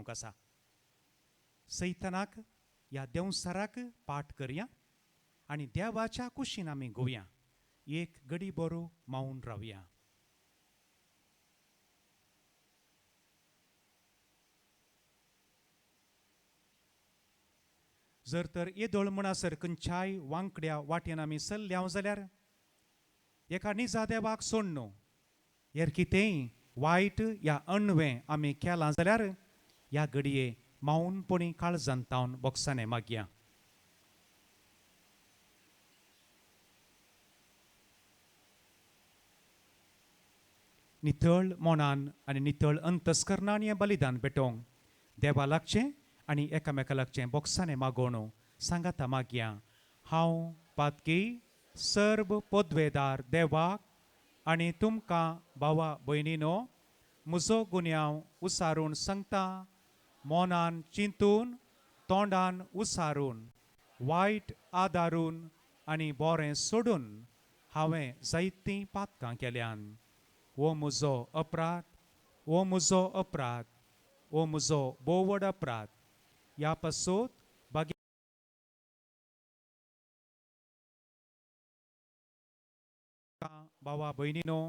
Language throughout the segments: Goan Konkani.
घेवंक आसा. सैतानाक ह्या देंवचाराक पाठ करया आनी देवाच्या कुशीन आमी गोवया. एक घडी बरो मावन रावया. जर तर येदोळ म्हणसर खंयच्याय वांकड्या वाटेन आमी सल्ल्याव जाल्यार एका निजा देवाक सोडणू हेर कितेंय वायट या अणवें आमी केलां जाल्यार ह्या घडये मावनपणी काळजान तावन बोगसाने मागया. नितळ मनान आनी नितळ अंतस्करणान हें बलिदान भेटोवंक देवा लागचें आनी एकामेका लागचें बोगसाने मागोवणू सांगाता मागया. हांव पातकी सर्व पदवेदार देवाक आनी तुमकां भावा भयणीनो म्हजो गुन्यांव उसारून सांगता. मनान चिंतून तोंडान उसारून वायट आदारून आनी बरें सोडून हांवें जायतीं पातकां केल्यान. हो म्हजो अपराध, हो म्हजो अपराध, हो म्हजो भोव व्हड अपराध. ह्या पासत भाग्य भावा भयणीनो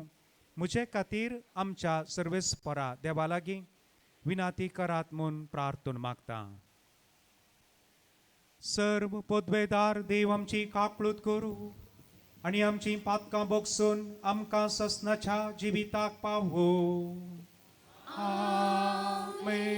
म्हजे खातीर आमच्या सर्वेस्परा देवा लागीं विनाती करात म्हूण प्रार्थून मागता. सर्व पदवेदार देव आमची काकळूत करूं आनी आमची पातकां बोगसून आमकां ससनाच्या जिविताक पावो. आमेन.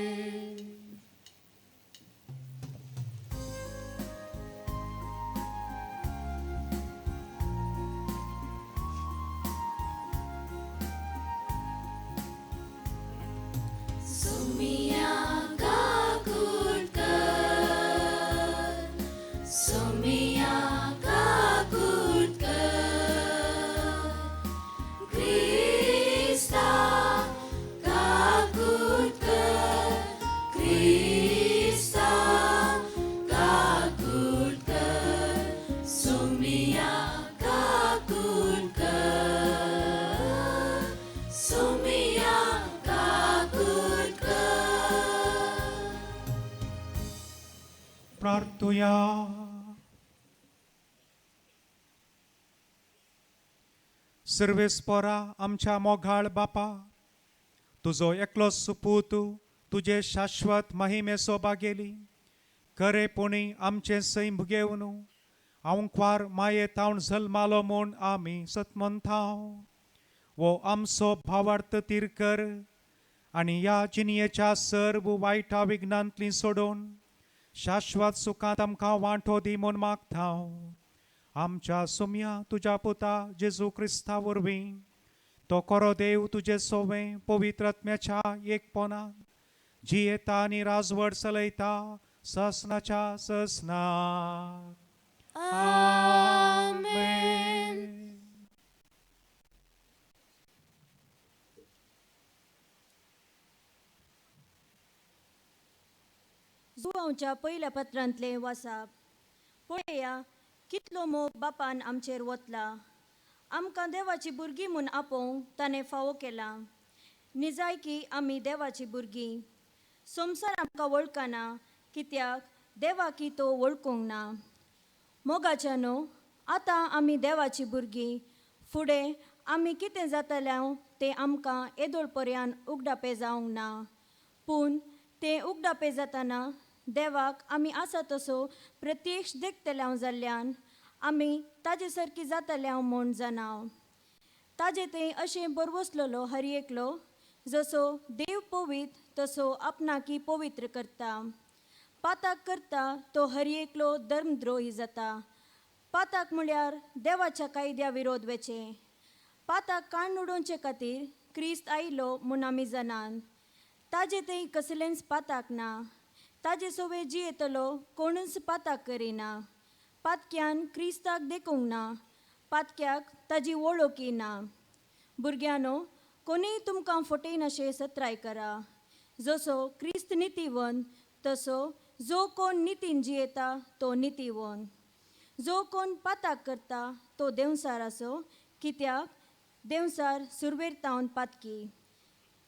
Sumia kakutkar, Sumia kakutkar, Krista kakutkar, Krista kakutkar, Sumia kakutkar, Sumia kakutkar. प्रार्थुया. सर्वेस्परा आमच्या मोगाळ बापा, तुजो एकलो सुपूत तुजे शाश्वत महिमे सोबा गेली खरेपणी आमचें सैम घेवन आंवक्वार माये तावन जल्मालो म्हूण आमी सतमंताव. वो आमचो भावार्थ तीरकर आनी ह्या जिणयेच्या सर्व वायटा विघ्नांतली सोडून शाश्वत सुखांत आमकां वांटो दी म्हूण मागता. आमच्या सुम्या तुज्या पुता जेजू क्रिस्ता वरवीं तो कोरो देव तुजे सोवें पवित्र आत्म्याच्या एकपणान जियेता आनी राजवट चलयता ससनाच्या ससनाक. आमेन. जुवांच्या पयल्या पत्रांतलें वासाप. पळया कितलो मोग बापान आमचेर वतला. आमकां देवाची भुरगीं म्हूण आपोवंक ताणें फावो केलां. निजायकी आमी देवाची भुरगीं. संवसार आमकां वळखना कित्याक देवाकी तो वळखूंक ना. मोगाच्या न्हू आतां आमी देवाची भुरगीं. फुडें आमी कितें जातले तें आमकां येदोळ पर्यान उगडापें जावंक ना. पूण तें उगडापें जातना देवाक आमी आसा तसो प्रत्यक्ष देखतले जाल्ल्यान आमी ताजे सारकी जातले म्हूण जाणाव. ताजे थंय अशें बरवसलेलो हर एकलो जसो देव पवित्र तसो आपणाकी पवित्र करता. पाताक करता तो हर एकलो धर्मद्रोही जाता. पाताक म्हळ्यार देवाच्या कायद्या विरोध वेचें. पाताक काण उडोवचे खातीर क्रिस्त आयलो म्हूण आमी जाणात. ताजे थंय कसलेंच पाताक ना. ताजे सोवे जियेतलो कोणूच पाताक करिना. पातक्यान क्रिस्ताक देखूंक ना. पातक्याक ताजी वळखी ना. भुरग्यांनो कोणीय तुमकां फटयनाशें सत्राय करा. जसो क्रिस्त नितीवन तसो जो कोण नितीन जियेता तो नितीवन. जो कोण पाताक करता तो देंवसार आसो कित्याक देंवसार सुरवेर तावन पातकी.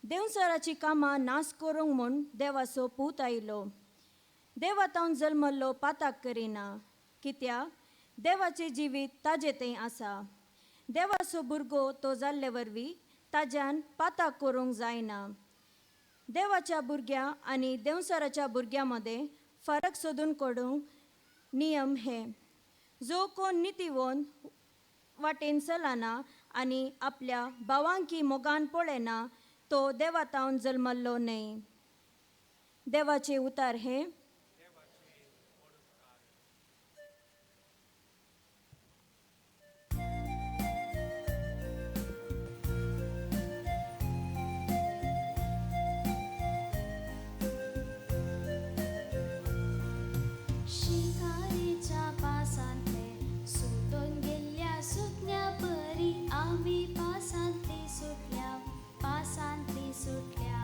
देंवचाराचीं कामां नाश करूंक म्हूण देवाचो पूत आयलो. देवा तावन जल्मल्लो पाताक करिना, कित्याक देवाचें जिवीत ताजें थंय आसा. देवाचो भुरगो तो जाल्ले वरवीं ताज्यान पाताक करूंक जायना. देवाच्या भुरग्यां आनी देंवचाराच्या भुरग्यां मदें फरक सोदून काडूंक नियम हे. जो कोण नितीवंत वाटेन चलना आनी आपल्या भावांकी मोगान पळयना तो देवा तावन जल्मल्लो न्हय. देवाचे उतार हे. शिकारीच्या पासांतले सुटून गेल्ल्या सुकण्या परी आमी पासांतली सुटल्या, पासांतली सुटल्या.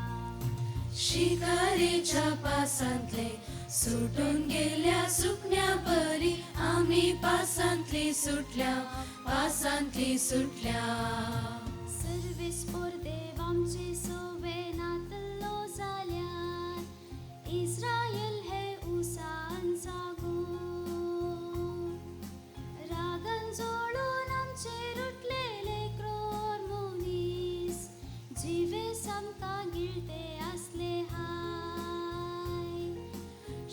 शिकारीच्या पासांतले सुटून गेल्या सुकण्या परी आमी पासांतली सुटल्या, पासांतली सुटल्या. सर्वीस देव आमचे सोवे नातल्लो जाल्यार इस्रायल हे उसान जागो. रागान जोडून आमचे रुटलेले क्रोर मनीस जिवे सामकां गिळते आसले हाय.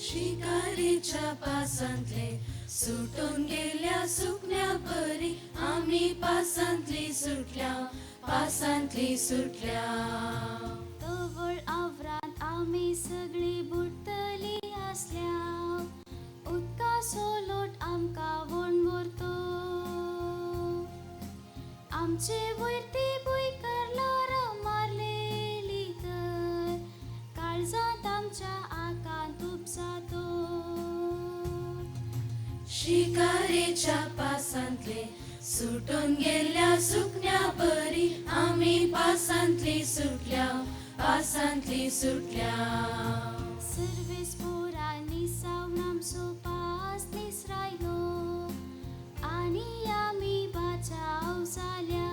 शिकारीच्या पासांतले सुटून गेल्या सुकण्या परी आमी पासांतली सुटल्या, पासांतली सुटल्या. तवळ आवरांत आमी सगळी बुडटली आसल्या, उदकाचो लोट आमकां वण व्हरतो. आमचे वयर ती भुंयकर ल्हारां मारलेली तर काळजांत आमच्या आकांत उपजातो. शिकारीच्या पासांतले सुटून गेल्या सुकण्या परी आमी पासांतली सुटल्या, पासांतली सुटल्या. सर्वेस पोरांनी सावन आमचो पास निसरायलो आनी आमी बाचाव जाल्या.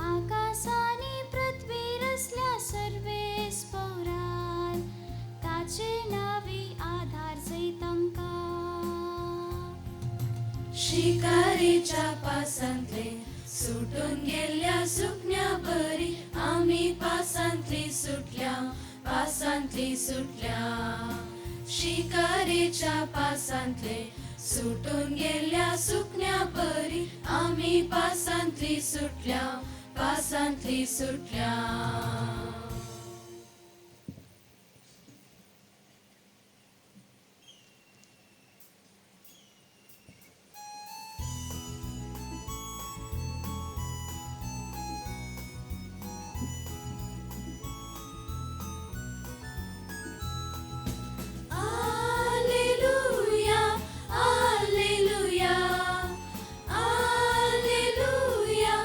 आकाशानी पृथ्वीर आसल्या सर्वेस पोरान ताचे नावी आधार जैत आमकां. शिकारीच्या पासांतले सुटून गेल्या सुकण्या परी आमी पासांतली सुटल्या, पासांतली सुटल्या. शिकारीच्या पासांतले सुटून गेल्या सुकण्या परी आमी पासांतली सुटल्या, पासांतली सुटल्या. Alleluia, Alleluia, Alleluia,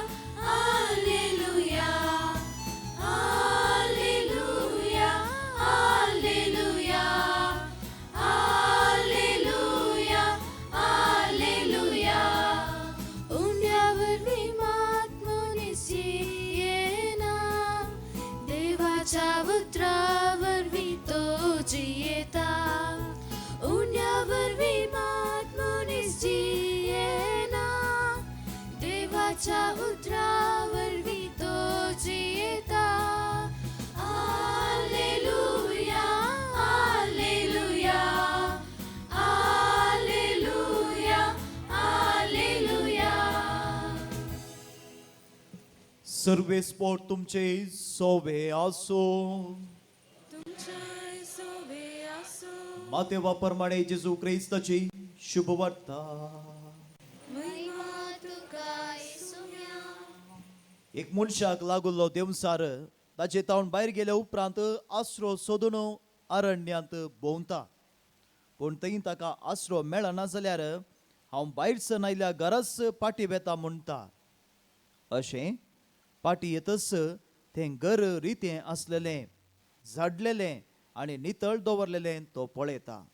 Alleluia, Alleluia, Alleluia, Alleluia, Alleluia. उंड्यावरवी मात मनीस जियेना, देवाच्या उतरावरवी तो जियेता. उंड्यावरवी मात मनीस जियेना, देवाच्या उतरावरवी तो जियेता. Alleluia, Alleluia, Alleluia, Alleluia. सर्वेस्पोर तुमचे सोवे आसो. तुमच्या सोवे आसो. मातेवा प्रमाणे जेजू क्रिस्ताची शुभवार्ता. महिमा तुका येसुम्या. एक मनशाक लागुल्लो देंवचार ताजे तावन भायर गेल्या उपरांत आसरो सोदून अरण्यांत भोंवता. पूण थंय ताका आसरो मेळना जाल्यार हांव भायरसन आयल्या घराच पाटी वेता म्हणटा. अशें पाटी येतच तें घर रितें आसलेलें, झाडलेलें आनी नितळ दवरलेलें तो पळयता.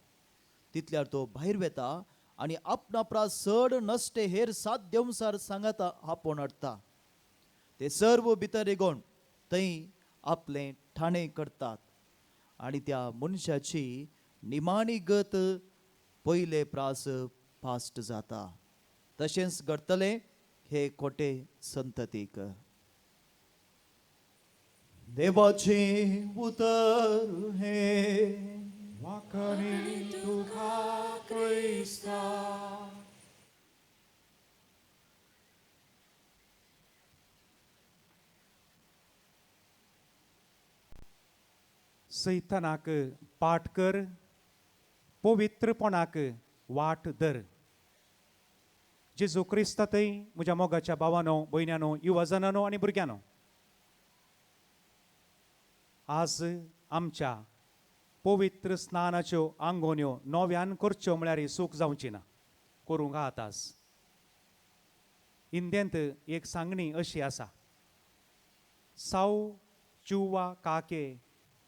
तितल्यार तो भायर वेता आनी आपणा प्रास चड नश्टे हेर सात देंवचार सांगाता आपोवन हाडटा. ते सर्व भितर रिगोवन थंय आपलें ठाणें करतात आनी त्या मनशाची निमाणी गत पयले प्रास फास्ट जाता. तशेंच घडटलें हे खोटे संततीक. देवाचें उतर हें. वाकणी तुका क्रिस्ता. सैतानाक पाठ कर, पवित्रपणाक वाट धर. जेजू क्रिस्तांतय म्हज्या मोगाच्या भावानो, भयण्यानो, युवाजनानो आनी भुरग्यांनो, आज आमच्या पवित्र स्नानाच्यो आंगोन्यो नव्यान करच्यो म्हळ्यार सूख जावची ना, करूंक आतांच. इंद्यंत एक सांगणी अशी आसा, साव चुवा काके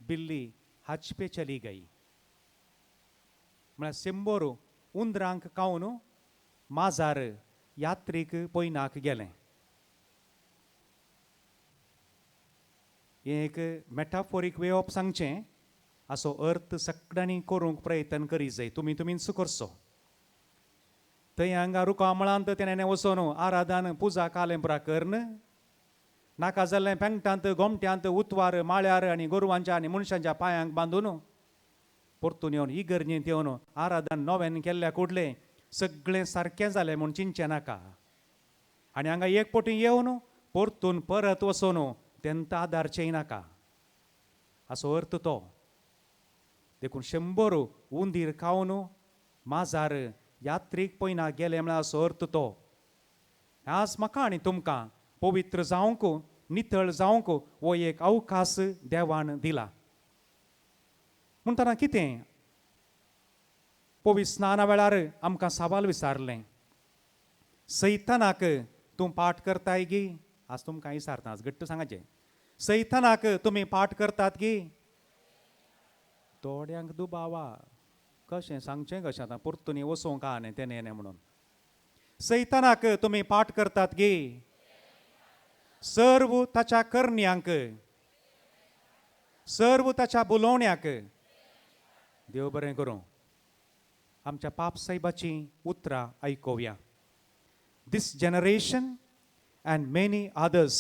बिल्ली हाचपे चली गई. म्हळ्यार 100 उंदरांक खावन माजार यात्रीक पयनाक गेलें. हें एक मेटाफोरीक वे ऑफ सांगचें, असो अर्थ सगळ्यांनी करूंक प्रयत्न करी जाय, तुमी तुमीच करचो. थंय हांगा रुखामळांत तेणें वचोन आराधन पुजा कालेंपुरा करन नाका जाल्लें पेंगटांत गोमट्यांत उतवार माळ्यार आनी गोरवांच्या आनी मनशांच्या पांयांक बांदून परतून येवन इगर्जेंत येवन आराधन नव्यान केल्ल्या कुडलें सगळें सारकें जालें म्हूण चिंतचें नाका. आनी हांगा एक पटी येवन परतून परत वचोन तेंत आदारचेंय नाका, असो अर्थ तो. देखून 100 उंदीर खावन माजार यात्रीक पयना गेले म्हळ्यार असो अर्थ तो. आज म्हाका आनी तुमकां पवित्र जावंक, नितळ जावंक हो एक अवकाश देवान दिला. म्हणटना कितें पवित्र स्नाना वेळार आमकां सवाल विचारलें, सैतानाक तूं पाठ करताय गी? आज तुमकां विचारता, आज घट्ट सांगाचें, सैतानाक तुमी पाठ करतात गी? थोड्यांक दुबावा, कशें सांगचें कशें आतां परतून वचोंक आहा न्ही तेणें म्हणून. सैतानाक तुमी पाठ करतात गी? सर्व ताच्या करण्यांक, सर्व ताच्या बोलोवण्याक. देव बरें करूं. आमच्या पाप साहेबाचीं उतरां आयकुया. This generation and many others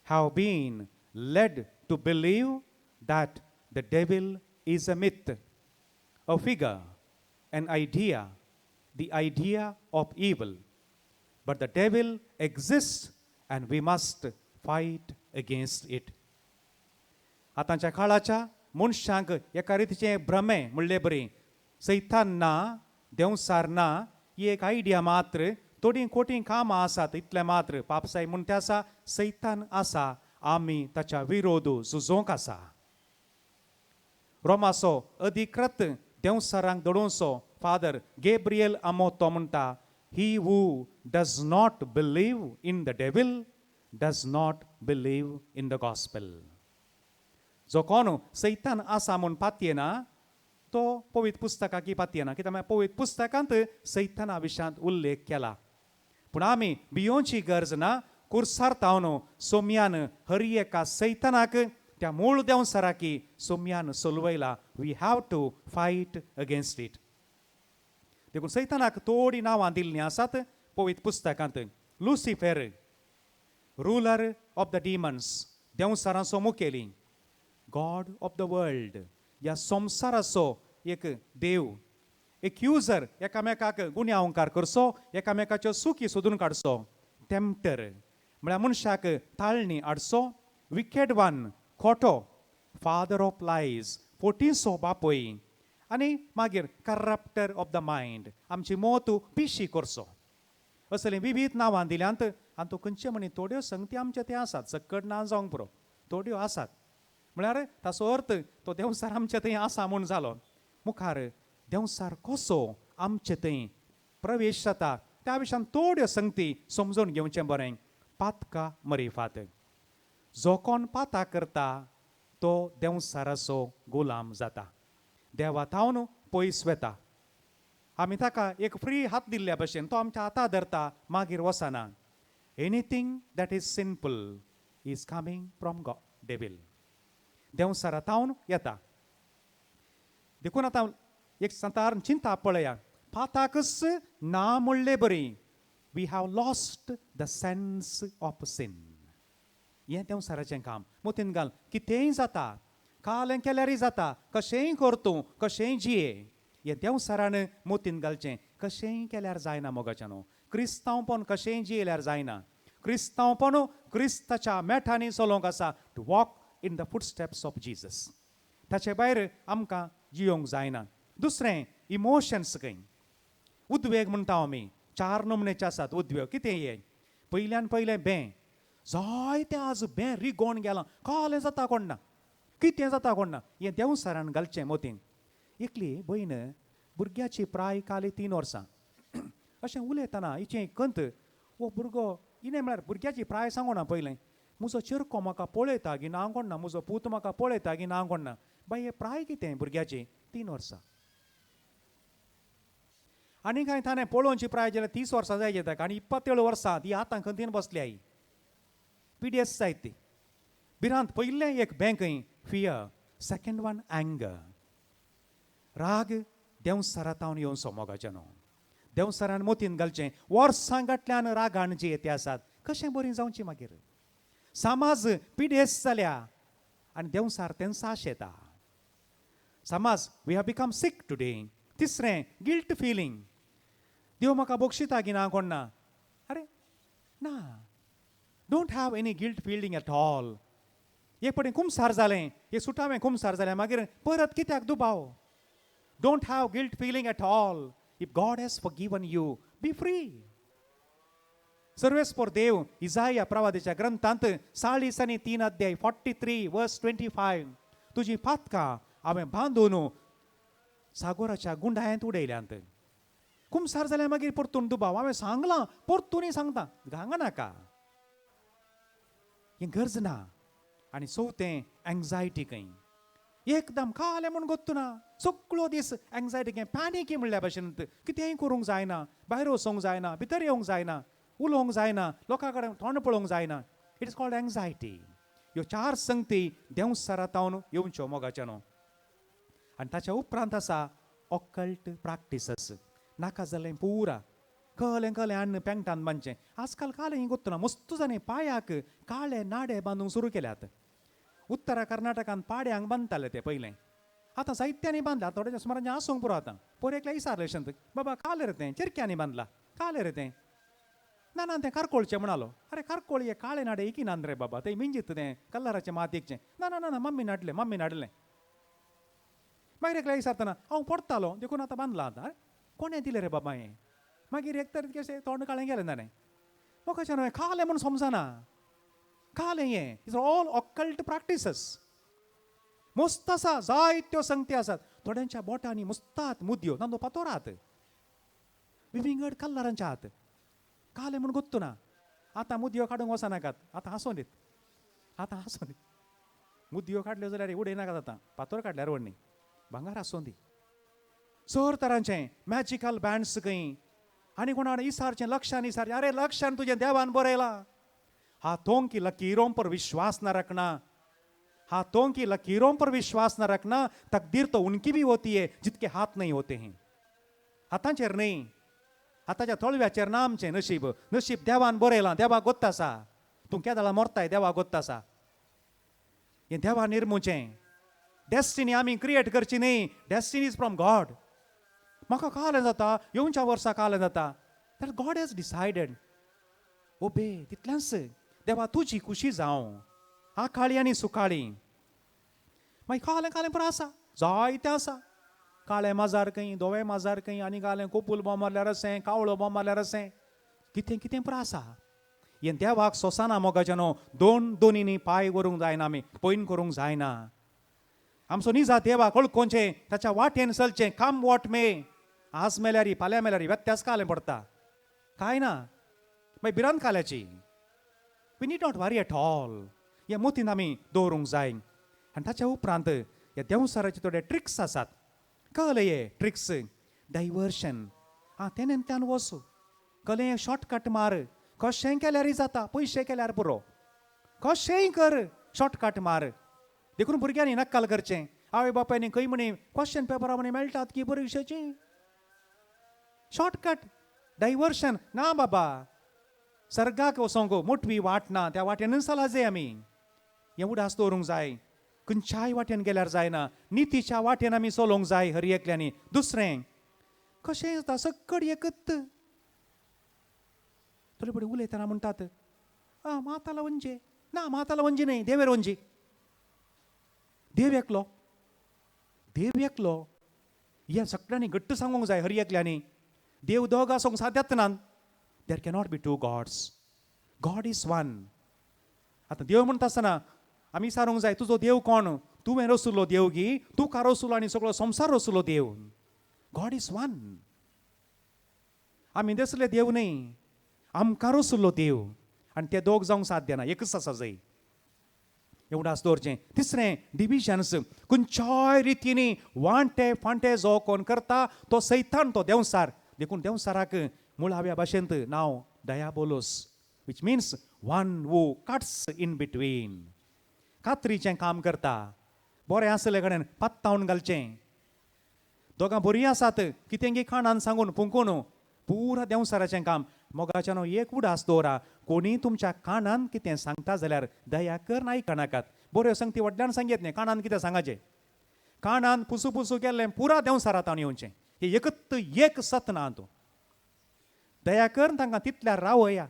have been led to believe that the devil is a myth, a figure, an idea, the idea of evil. But the devil exists and we must fight against it. आतांच्या काळाच्या मनशांक एका रितीचें भ्रमे म्हणले बरी, सैतान ना, देंवसार ना, ही एक आयडिया मात्र, थोडीं खोटीं कामां आसात इतलें मात्र. पापसाय म्हूण तें आसा, सैतान आसा, आमी ताच्या विरोध झुजोवंक आसा. रोमाचो अधिकृत देंवसारांक दडोवचो फादर गेब्रियल आमोतो म्हणटा, he who does not believe in the devil does not believe in the gospel. जो कोण सैतान आसा म्हूण पातयेना तो पवित्र पुस्तकाकी पातयेना, कित्याक म्हळ्यार पवित्र पुस्तकांत सैताना विशयांत उल्लेख केला. पूण आमी भियोवची गरज ना. कुर्सार तावन सोम्यान हर एका सैतानाक त्या मूळ देंवसाराकी सोम्यान सोलवयला. We have to fight against it. देखून सैतानाक थोडीं नांवां दिल्लीं आसात पवित्र पुस्तकांत. Lucifer, ruler of the demons, देंवसारांचो मुखेली. गॉड ऑफ the world, ह्या संवसाराचो एक देव. एक्युजर, एकामेकाक गुन्यांवकार करचो, एकामेकाच्यो चुकी सोदून काडचो. टेम्प्टर म्हळ्यार मनशाक ताळणी हाडचो. विकेड वन, खोटो. फादर ऑफ लायज, फोटींचो बापूय. आनी मागीर करप्टर ऑफ the mind, आमची मोत पिशी करचो. असलीं विवीध नांवां दिल्यांत. आनी तो खंयचे म्हणी थोड्यो संगती आमचे ते आसात, सक्कड ना जावंक पुरो, थोड्यो आसात. म्हळ्यार ताचो अर्थ तो देंवसार आमचे थंय आसा म्हूण जालो. मुखार देंवसार कसो आमचे थंय प्रवेश जाता त्या विशयान थोड्यो संगती समजून घेवचें बरें. पातका मरिफात, जो कोण पाता करता तो देंवसाराचो गुलाम जाता, देवा थावन पयस वता. आमी ताका एक फ्री हात दिल्ल्या भशेन तो आमच्या हाता धरता, मागीर वचना. Anything that is simple is coming from गॉ devil. देंवचारा तावन येता. देखून आतां एक सांतार चिंता पळया, पाताकच ना म्हणले बरी. We have lost the sense of sin. हें देंवचाराचें काम. मोतीन घाल, कितेंय जाता, कालें केल्यारय जाता, कशेंय कर तूं, कशेंय जिये. हें देंवचारान मोतीन घालचें. कशेंय केल्यार जायना मोगाच्यानो. क्रिस्तांवपण कशेंय जियेल्यार जायना. क्रिस्तांवपण क्रिस्ताच्या मेठांनी चलोवंक आसा, to walk in the footsteps of Jesus. ताचे भायर आमकां जियोंक जायना. दुसरें इमोशन्स खंय उद्वेग म्हणटा आमी. चार नमुनेचे आसात उद्वेग. कितें हे? पयल्यान पयलें बें. जायतें आज बें रिगोवन गेलां. कालें जाता कोण ना, कितें जाता कोण ना. हें देंवचारान घालचें मोतीन. एकली भयण, भुरग्याची प्राय काली 3 वर्सां, अशें उलयतना हिचें कंत, हो भुरगो इने म्हळ्यार भुरग्याची प्राय सांगोना पयलें, म्हजो चिरको म्हाका पळयता गी ना कोण ना, म्हजो पूत म्हाका पळयता गी ना कोण ना. बाय, हे प्राय कितें भुरग्याची? 3 वर्सां. आनी कांय ताणें पळोवची प्राय जाल्यार 30 वर्सां जाय ताका, आनी 27 वर्सां ती आतां खंतीन बसली आई. पिडिएस जायत ती भिरांत. पयलें एक बँक फियर, सेकंड वन अँगर, राग. देंवचारा तावन येवचो मोगाचें न्हू. देंवचारान मोतीन घालचें. वर्सां गांठल्यान रागान जी येते आसात, कशें बरीं जावची मागीर? समाज पिडेस जाल्या आनी देंवचार तेंचो आशेता. समाज, we have become sick today. तिसरें गिल्ट फिलींग. देव म्हाका बक्षिता की ना कोण ना. अरे ना, don't have any guilt feeling at all. एक पटी कुमसार जालें, एक सुटावें कुमसार जालें, मागीर परत कित्याक दुबाव? Don't have guilt feeling at all. If God has forgiven you, be free. सर्वेस्पोर देव इजाया प्रवादीच्या ग्रंथांत 43 अध्याय, 43 वर्स 25, तुजी पातकां हांवें बांदून सागोराच्या गुंडायांत उडयल्यांत. कुमसार जाल्यार मागीर परतून दुबाव. हांवें सांगलां, परतूनय सांगता, घांगा नाका, हें गरज ना. आनी चवथें एंग्जायटी खंय एकदम कालें म्हूण गोत्तू ना, सगळो दीस एंग्जायटी खंय, पॅनिकी म्हणल्या भशेन. कितेंय करूंक जायना, भायर वचोंक जायना, भितर येवंक जायना, उलोवंक जायना, लोकां कडेन तोंड पळोवंक जायना. It is called anxiety. ह्यो चार संगती देंवचारा तावन येवच्यो मोगाच्यो न्हू. आनी ताच्या उपरांत आसा ऑकल्ट प्रॅक्टिसस. नाका जालें पुरा कलें कलें हाडून पेंगटान बांदचें. आजकाल कालें ही गोत्तना मस्त जाणें पांयाक काळे नाडे बांदूंक सुरू केल्यात. उत्तरा कर्नाटकान पाड्यांक बांदताले ते पयलें, आतां जायत्यांनी बांदला. थोड्या सुमारांचें आसूंक पुरो. आतां पोर एकल्या विचारलें शंत, बाबा कालें रे तें चिरक्यांनी बांदला कालें रे तें? ना ना, तें कारकोळचें म्हणालो. अरे कारकोळ हे काळे नाडे इकिनान रे बाबा, तें मिंजीत तें कलराचें मातयेचें. ना ना ना ना, मम्मीन हाडलें, मम्मीन हाडलें. मागीर एकल्या विचारतना हांव पडटालो देखून आतां बांदलां. आतां अरे कोणें दिलें रे बाबा हें? मागीर एक तर कशें तोंड काळें गेलें ताणें. म्हाका न्हय खालें म्हूण समजना खालें हें. Is all occult practices. मस्त आसा, जायत्यो संगती आसात. थोड्यांच्या बोटांनी मुस्तात मुदयो, नांदो पातोरात विंगड कलरांच्या हात, कालें म्हूण गोत्तू ना. आतां मुदयो काडूंक वचनाकात, आतां हांसोन दीत, आतां हांसोन दीत. मुदयो काडल्यो जाल्यार उडयनाकात, आतां पातोर काडल्यार व्हडली भांगार आसूं दी. सर तरांचें मॅजिकल बँड्स खंय आनी कोणा इसारचें लक्षान इसारचें. अरे लक्षान तुजें देवान बरयलां. हाथों की लकीरों पर विश्वास न रखना, हाथों की लकीरों पर विश्वास न रखना. तकदीर तो उनकी भी होती है जिनके हाथ नहीं होते हैं. हातांचेर न्ही, हाताच्या तळव्याचेर ना आमचें नशीब. नशीब देवान बरयलां, देवाक गोत्त आसा. तूं केदळा मरताय देवाक गोत्त आसा. हें देवा निर्मुचें. डेस्टिनी आमी क्रिएट करची न्ही, डेस्टिनी is from God. म्हाका कालें जाता, येवच्या वर्सा कालें जाता, that God has decided. Obey तितलेंच. देवा तुजी खुशी जावं, आकाळी आनी सुकाळी. मागीर कालें कालें पुरो आसा, जायतें आसा. काळें माजार खंय, धवें माजार खंय, आनी कालें कोपूल बॉम मारल्यार अशें, कावळो बॉम मारल्यार अशें, कितें कितें पुरो आसा. हें देवाक सोंसना मोगाचें न्हू. दोन दोनींनी पांय व्हरूंक जायना, आमी पयन करूंक जायना. आमचो निजा देवाक वळखोवचें, ताच्या वाटेन चलचें. काम what may, आज मेल्यार फाल्यां मेल्यार व्यत्यास कालें पडटा कांय ना. मागीर भिरांत काल्याची. We need not worry at all. हे मोतीन आमी दवरूंक जाय. आनी ताच्या उपरांत ह्या देंवचाराचे थोडे ट्रिक्स आसात. कळ्ळें हे ट्रिक्स? डायवर्शन. आं तेन्यान वचू, कलें शॉर्टकट मार, कशें केल्यारय जाता, पयशे केल्यार पुरो. कशेंय कर, शॉर्टकट मार. देखून भुरग्यांनी नक्कल करचें. आवय बापायनी खंय म्हणी क्वेश्चन पेपरा म्हणी मेळटात की परिक्षेची शॉर्टकट डायवर्शन ना बाबा. सर्गाक वचोंक मोटवी वाट ना, त्या वाटेनूच चला आमी. हें उडास दवरूंक जाय. खंयच्याय वाटेन गेल्यार जायना, नितीच्या वाटेन आमी चलोवंक जाय हर एकल्यांनी. दुसरें कशें जाता, सक्कड एकत थोडे फुडें उलयतना म्हणटात, आं माताला वंजे ना, माताला वंजी न्हय, देवेर वंजी. देव एकलो, देव एकलो. हें सगळ्यांनी घट्ट सांगूंक जाय हर एकल्यांनी. देव दोग आसूंक साध्यात ना. There cannot be two gods, God is one. आतां देव म्हणटा आसतना आमी विचारूंक जाय, तुजो देव कोण? तुवें रसुलो देव गी, तुका रसुलो आनी सगळो संवसार रसुलो देव. गॉड is one. आमी दसले देव न्हय, आमकां रसुलो देव. आनी ते दोग जावंक साध्य ना, एकच आसा जय. एवढाच दवरचें. तिसरें डिविजन्स. खंयच्याय रितींनी वांटे फांटे जो कोण करता तो सैतान, तो देंवसार. देखून देंवसाराक मुळाव्या भाशेंत नांव दयाबोलोस, which means one who cuts in between. कात्रीचें काम करता. बरें आसले कडेन पात्तावन घालचें. दोगां बरीं आसात, कितें गी खाणान सांगून फुंकून पुरा देंवसाराचें काम. मोगाच्यान एक उडास दवरा, कोणी तुमच्या कानान कितें सांगता जाल्यार दया कर आयकनाकात. बऱ्यो संगती व्हडल्यान सांगयत न्ही, कानान कितें सांगाचें, कानान पुसू पुसू केल्लें पुरा देंवसारांत येवचें. हें एकत एक सत ना तूं. दया कर तांकां तितल्यार रावया.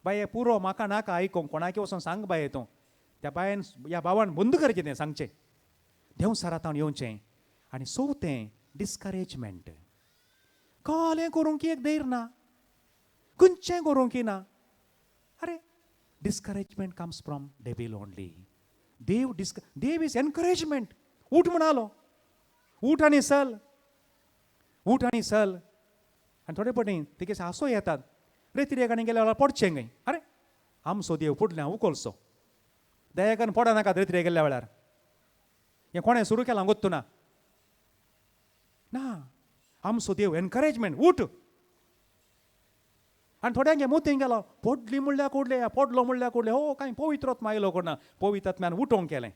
बाये पुरो म्हाका नाका आयकूंक, कोणाकी वचोन सांग बाये तूं. त्या बायन ह्या भावान बंद करचें तें सांगचें. देंवसारांत येवचें. आनी चवथें डिस्करेजमेंट. कहलें करूंक एक धैर्य ना, खंयचें करूंक ना. अरे discouragement comes from devil only. Dev disk Dev is encouragement. ऊठ म्हणालो, ऊठ आनी चल, ऊठ आनी चल. आनी थोडे पटी तिके हांसो येतात, रेती आनी गेल्या वेळार पडचें खंय. अरे आमचो देव फुडल्यान उखलचो. दया करून पडा नाका रेती गेल्ल्या वेळार. हें कोणें सुरू केलां गोत्तू ना ना. आमचो देव एनकरेजमेंट, ऊठ. आनी थोड्यांक मोतीन गेलो, पडली म्हणल्यार कोडले, पडलो म्हणल्यार कोडले. हो कांय पवित्र आयलो कोणा, पवित्र आत्म्यान उठोवंक केलें,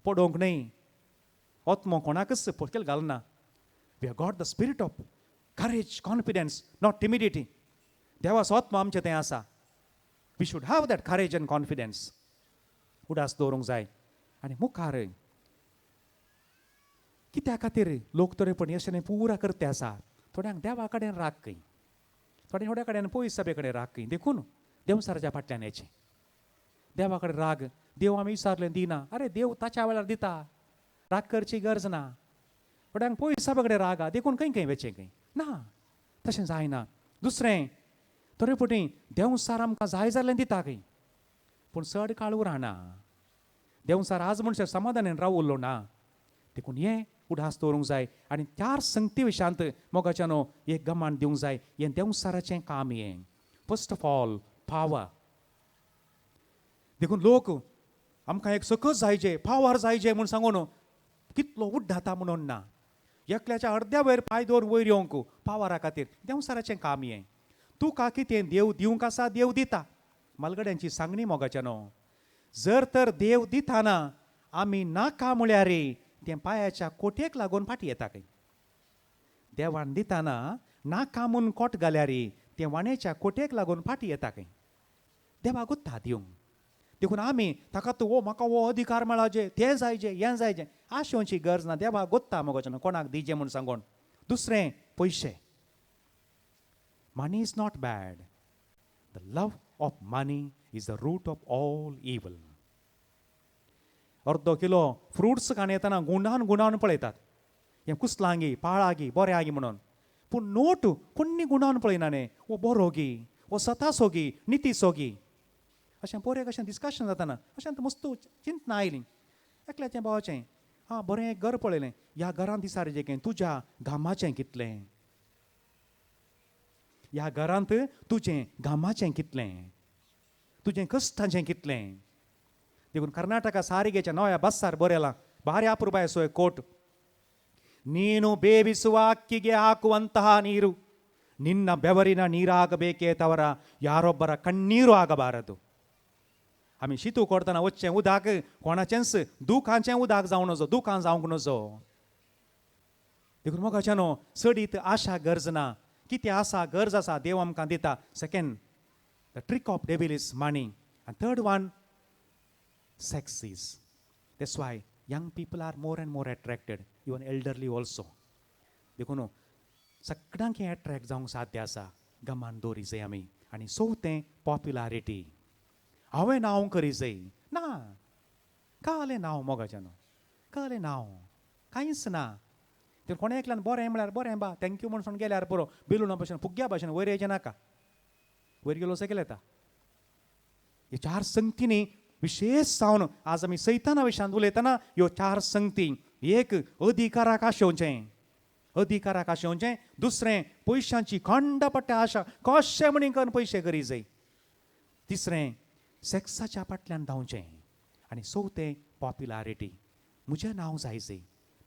पडोवंक न्हय. आत्मो कोणाकच पोटकेल घालना. We have got the spirit of courage, confidence, not timidity. देवाचो आत्मो आमचें तें आसा. We should have that courage and confidence. उडास दवरूंक जाय. आनी मुखार कित्या खातीर लोक तरेपणी अशें पुरा करते आसा. थोड्यांक देवा कडेन राग खंय, थोड्या थोड्या कडेन पयस सभे कडेन राग खंय. देखून देवसाराच्या फाटल्यान येचें. देवा कडेन राग, देव आमी विचारलें दिना. अरे देव ताच्या वेळार दिता, राग करची गरज ना. थोड्यांक पयस सभे कडेन राग देखून खंय खंय वेचें खंय ना, तशें जायना. दुसरें थोडे पटी देंवसार आमकां जाय जाल्यार दिता खंय, पूण चड काळ उरना. देंवसार आज म्हणसर समाधानान रावलो ना. देखून हें उडास दवरूंक जाय. आनी त्या संगती विशांत मोगाच्यानो एक गमान दिवंक जाय. हें देंवसाराचें काम हें. First of all power. देखून लोक आमकां एक सकस जायचे, पावर जायचे म्हूण सांगून कितलो उड्डाता म्हणून ना. एकल्याच्या अर्द्या वयर पांय दवर वयर येवंक पावरा खातीर देंवसाराचें काम हें. तुका कितें देव दिवंक आसा, देव दिता. मालगड्यांची सांगणी मोगाच्यानो, जर तर देव दिताना आमी नाका म्हळ्यार तें पांयाच्या कोटयेक लागून फाटीं येता खंय. देवान दिताना नाका म्हूण कोट घाल्यार तें वाण्याच्या कोटयेक लागून फाटीं येता खंय. देवाक गुत्ता दिवंक. देखून आमी ताका तूं हो म्हाका हो अधिकार मेळाजे, तें जायजे, हें जायजें, आशेवची गरज ना. देवाक गोत्ता मोगाच्यान कोणाक दिजे म्हूण सांगून. दुसरें पयशे. Money is not bad. The love of money is the root of all evil. अर्दो किलो फ्रुट्स काण येतना गुंडान गुंडान पळयतात, हें कुसलांगी पाळागी बरें आगी म्हणून. पूण नोट कोण्णी गुंडान पळयना न्ही, वो बरो गी, वो सतासो गी, नितीसो गी. अशें बरें कशें डिस्कशन जाताना अशें मस्त चिंतना आयलीं. एकल्याचें भावाचें, आं बरें एक घर पळयलें, ह्या घरांत दिसार जें तुज्या घामाचें कितलें, ह्या घरांत तुजें घामाचें कितलें, तुजें कश्टाचें कितलें. देखून कर्नाटका सारिगेच्या नव्या बस्सार बरयलां, ಭಾರಿ ಅಪರೂಪ ಕೋಟ್. ನೀನು ಬೇವಿಸುವ ಅಕ್ಕಿಗೆ ಹಾಕುವಂತಹ ನೀರು ನಿನ್ನ ಬೆವರಿನ ನೀರಾಗಬೇಕೇ ತವರ ಯಾರೊಬ್ಬರ ಕಣ್ಣೀರು ಆಗಬಾರದು. आमी शितू करतना वचचें उदक कोणाचेंच दुखांचें उदक जावं नजो, दुखां जावंक नजो. देखून मोगाच्या न्हू चडीत आशा गरज ना. कितें आसा गरज आसा देव आमकां दिता. Second, the trick of devil is money. आनी third one, sex is. That's why young people are more and more attracted, even elderly also. देखून सगळ्यांक हें एट्रॅक्ट जावंक साध्य आसा. गमान दवरी जाय आमी. आनी चवथें पॉप्युलारिटी. हांवें नांव करी जाय ना, कालें नांव मोगाच्यान, कालें नांव कांयच ना. ते कोणा एकल्यान बरें म्हळ्यार बरें बा thank you म्हणून गेल्यार पुरो. बेलुना भशेन फुग्ग्या भशेन वयर येयचें नाका, वयर गेलो सकयल येता. ह्या चार संगतींनी विशेश जावन आज आमी सैताना विशयांत उलयतना ह्यो चार संगती. एक, अधिकाराक आशेवचें, अधिकाराक आशेवचें. दुसरें, पयशांची खंडपट्ट्या आशा, कशें म्हणी करून पयशे करी जाय. तिसरें, सेक्साच्या फाटल्यान धांवचें. आनी चवथें, पॉप्युलारिटी. म्हजें नांव जाय जाय,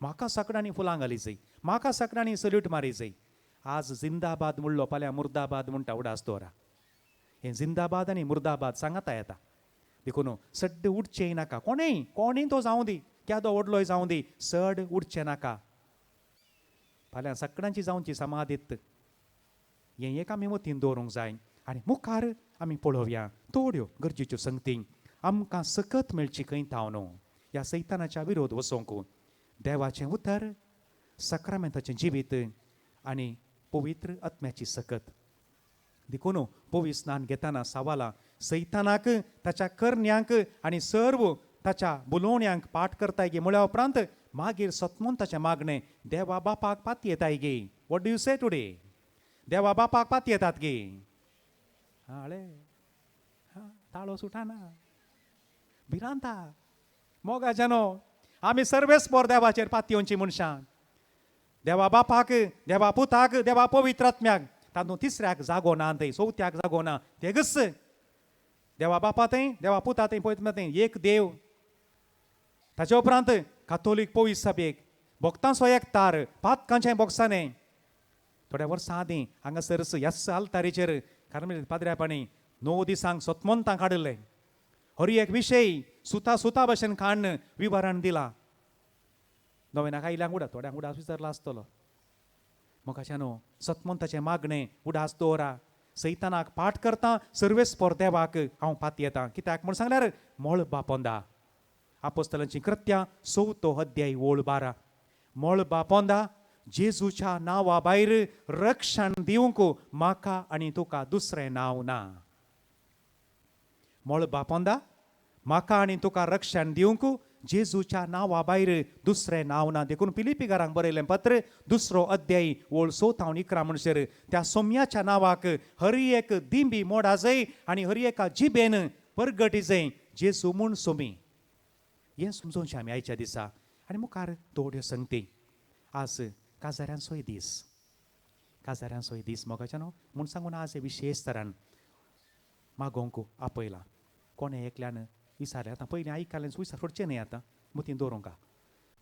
म्हाका सगळ्यांनी फुलां घाली जाय, म्हाका सगळ्यांनी सल्यूट मारी जाय. आज जिंदाबाद म्हणलो फाल्यां मुर्दाबाद म्हणटा उडास दवरा. हें जिंदाबाद आनी मुर्दाबाद सांगाता येता. देखून सड्ड उडचें नाका. कोणेय कोणेय तो जावं दी, केदो व्हडलोय जावं दी, चड उडचें नाका. फाल्यां सगळ्यांची जावची समाधीत. हें एक आमी मतीन दवरूंक जाय. आनी मुखार आमी पळोवया थोड्यो गरजेच्यो संगती आमकां सकत मेळची खंय थावन ह्या सैतानाच्या विरोध वचोंक. देवाचें उतर, सक्रामेंताचें जिवीत आनी पवित्र आत्म्याची सकत. देखून पवित्र स्नान घेतना सवालां सैतानाक, ताच्या करण्यांक आनी सर्व ताच्या बुलोवण्यांक पाठ करताय गे म्हळ्या उपरांत मागीर सतमोंताचें मागणें देवा बापाक पातयेताय गे. What do you say today? देवा बापाक पातयेतात गे. हाळे हा ताळो सुटाना भिरांता. मोगाच्यानो आमी सर्वेस्पोर देवाचेर पातयेवची मनशां. देवा बापाक, देवा पुताक, देवा पवित्र आत्म्याक. तातूंत तिसऱ्याक जागो ना, थंय चवथ्याक जागो ना. तेगच देवा बापा थंय, देवा पुता थंय, पवित्र थंय, एक देव. ताचे उपरांत कातोलीक पवित्र सभेक भक्तांचो एकतार, पातकांचें बोगसाणें. थोड्या वर्सां आदीं हांगासर ह्याच आल्तारीचेर कार्मेलीत पाद्र्यापाणी 9 दिसांक सतमोंतां काडिल्लें. हर एक विशय सुता सुता भशेन काडून विवरण दिलां. नव्याक आयल्यांक उडा, थोड्यांक उडास विचारला आसतलो. मोगाच्या न्हू सतमोंताचें मागणें उडास दवरा. सैतानाक पाठ करता सर्वेस्पोर देवाक हांव पातयेतां. कित्याक म्हूण सांगल्यार मळबा पोंदा. आपोस्तलांचीं कृत्यां 4 अध्याय ओळ 12. मळबा पोंदा जेजूच्या नांवा भायर रक्षण दिवंक म्हाका आनी तुका दुसरें नांव ना. मळबा पोंदा म्हाका आनी तुका रक्षण दिवंक जेजूच्या नांवा भायर दुसरें नांव ना. देखून फिलिपीकारांक बरयलें पत्र 2 अध्याय ओळ 6 थावन 11 म्हणसर त्या सोम्याच्या नांवाक हर एक दिंबी मोडा जाय आनी हर एका जिबेन परगटी जाय जेजू म्हूण सोमी. हें समजोवचें आमी आयच्या दिसा. आनी मुखार थोड्यो संगती. आज काजाऱ्यांचोय दीस, काजाऱ्यांचोय दीस मोगाच्या न्हू म्हूण सांगून आज विशेश तरान मागोवंक आपयलां. कोणें एकल्यान विचारलें, आतां पयलीं आयकलें विचार सोडचें न्हय, आतां मतीन दवरूंक.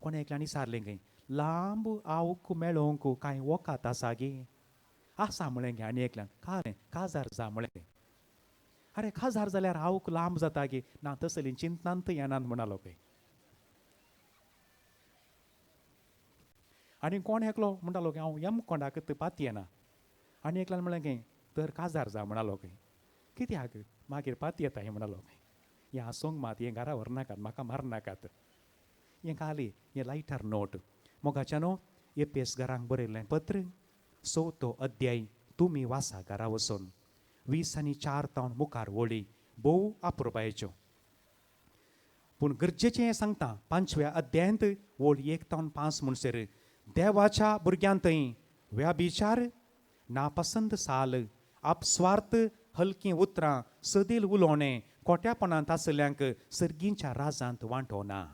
कोणें एकल्यान विचारलें खंय लांब आवक मेळोवंक कांय वखद आसा गे? आसा म्हळें गे. आनी एकल्यान कालें काजार जा म्हळें. अरे काजार जाल्यार आवक लांब जाता गे? ना तसली चिंतनांत येनात म्हणालो खंय. आनी कोण एकलो म्हणटालो की हांव यमकोंडाक पातयेना. आनी एकल्यान म्हणलें की तर काजार जा म्हणालो खंय. कित्याक? मागीर पातयेता हें म्हणालो खंय. हें आसूंक मात हें घरा व्हरनाकात, म्हाका मारनाकात. हें खाली हें लायटर नोट. मोगाच्या न्हू एपेस घरांक बरयल्लें पत्र 4 अध्याय तुमी वासा घरा वचून 20 आनी 4 थावन मुखार वळी भोव अपुरबायेच्यो. पूण गरजेचें हें सांगता 5व्या अध्यायांत ओळ 1 थावन 5 म्हणसर देवाच्या भुरग्यांतय व्याभिचार, नापसंत साल, आपस्वार्थ, हलकीं उतरां, सदील उलोवणें, खोट्यापणांत आशिल्ल्यांक सर्गींच्या राजांत वांटो ना.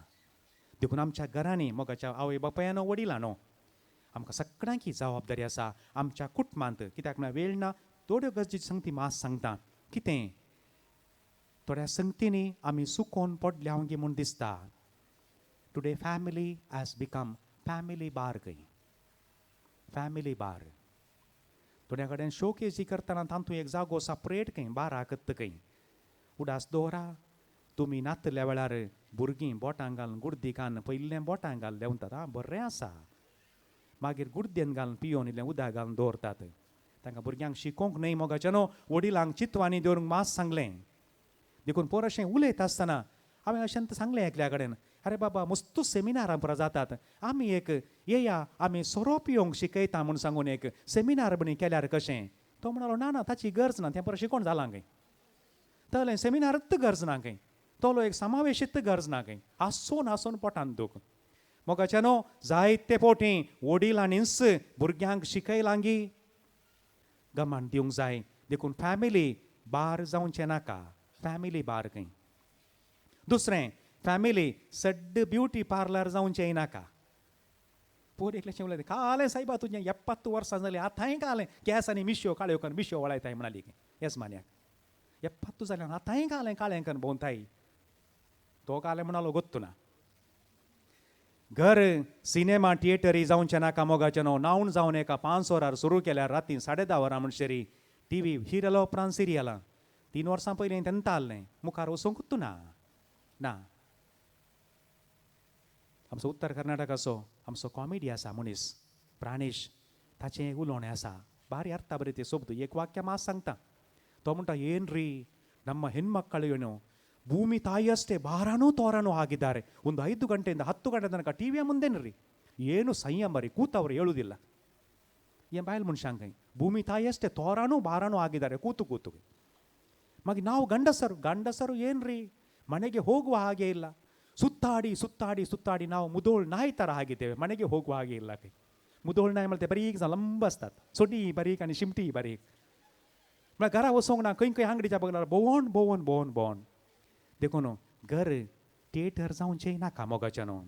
देखून आमच्या घरांनी मोगाच्या आवय बापायानो वडिलांनो आमकां सगळ्यांक ही जबाबदारी आसा आमच्या कुटुंबांत. कित्याक म्हळ्यार वेळ ना, थोड्यो गरजेच्यो संगती मात सांगता. कितें थोड्या संगतींनी आमी सुकोवन पडल्या गे म्हूण दिसता. Today family has become family bar खंय, फॅमिली बार. थोड्या कडेन शोकेजी करतना तातूंत एक जागो सेपरेट खंय बाराक खंय. उडास दवरा, तुमी नातल्या वेळार भुरगीं बोटां घालून गुर्दी कान पयलें बोटां घालून देंवतात. आं बरें आसा. मागीर गुर्देन घालून पियोन इल्लें उदक घालून दवरतात. तांकां भुरग्यांक शिकोवंक न्हय मोगाच्यानो वडिलांक चिंतवांनी दवरूंक मास सांगलें. देखून पोर अशें उलयता आसतना हांवें अशें सांगलें एकल्या कडेन, अरे बाबा मस्तू सेमिनारां पुरा जातात, आमी एक येया आमी सोरो पिवंक शिकयता म्हूण सांगून एक सेमिनार बी केल्यार कशें? तो म्हणालो ना ना ताची गरज ना, तें परत शिकोवन जालां खंय, तलें सेमिनारच गरज ना खंय, तलो एक समावेशीत गरज ना खंय, हांसून हांसून पोटान दूख. मोगाच्यानो जायते पोटी वडिलांनीच भुरग्यांक शिकयलांगी गमान दिवंक जाय. देखून फॅमिली बार जावचें नाका, फॅमिली बार खंय. दुसरें फॅमिली सड्ड ब्युटी पार्लर जावचेंय नाका. पोर एकलें उलयता कालें सायबा तुजें 70 वर्सां जालीं आतांय कालें केंस आनी मिश्यो काळ्यो करून मिश्यो वळायताय म्हणाली येजमान्याक, 70 जाल्यार आतांय कालें काळें करून भोंवताय. तो कालें म्हणालो गोत्तू ना. घर सिनेमा थिएटरी जावचें नाका मोगाचें न्हू. न्हावन जावन एका 5 वरार सुरू केल्यार राती 10:30 वरां म्हणसरी टी व्ही हिरलो उपरांत सिरियलां. 3 वर्सां पयलीं तेन्ना आहलें मुखार वचूंकूच ना ना. आमचो उत्तर कर्नाटकाचो आमचो कॉमेडी आसा मनीस प्राणेश, ताचें उलोवणें आसा बारी अर्था बरें तें सोबद एक वाक्य मात सांगता. तो म्हणटा ಏನ್ ರೀ ನಮ್ಮ ಹೆಣ್ಮಕ್ಕಳು ಏನು ಭೂಮಿ ತಾಯಿಯಷ್ಟೇ ಭಾರನೂ ತೋರನೂ ಆಗಿದ್ದಾರೆ, ಒಂದು 5 ಗಂಟೆಯಿಂದ 10 ಗಂಟೆ ತನಕ ಟಿ ವಿಯ ಮುಂದೆನ್ರಿ ಏನು ಸಂಯಮ ರೀ ಕೂತವ್ರು ಹೇಳುವುದಿಲ್ಲ. ಏನು ಬಾಯಲ್ ಮನುಷ್ಯಂಗೆ ಭೂಮಿ ತಾಯಿಯಷ್ಟೇ ತೋರನೂ ಭಾರನೂ ಆಗಿದ್ದಾರೆ ಕೂತು ಕೂತು. ಮಗ ನಾವು ಗಂಡಸರು, ಗಂಡಸರು ಏನ್ರಿ ಮನೆಗೆ ಹೋಗುವ ಹಾಗೆ ಇಲ್ಲ, ಸುತ್ತಾಡಿ ಸುತ್ತಾಡಿ ಸುತ್ತಾಡಿ ನಾವು ಮುದೋಳ್ ನಾಯಿ ಥರ ಆಗಿದ್ದೇವೆ, ಮನೆಗೆ ಹೋಗುವ ಹಾಗೆ ಇಲ್ಲ. ಕೈ ಮುದೋಳ್ ನಾಯಿ ಮಲ್ತೆ ಬರೀ ಲಂಬಸ್ತಾತ್ ಸೊಡಿ ಬರೀಕ್ आनी शिमटी बारीक म्हळ्यार घरा वचोंक ना, खंय खंय आंगडीच्या बगलार भोंवन भोंवन भोंवन भोंवन. देखून घर थिएटर जावचें नाका मोगाचें न्हू.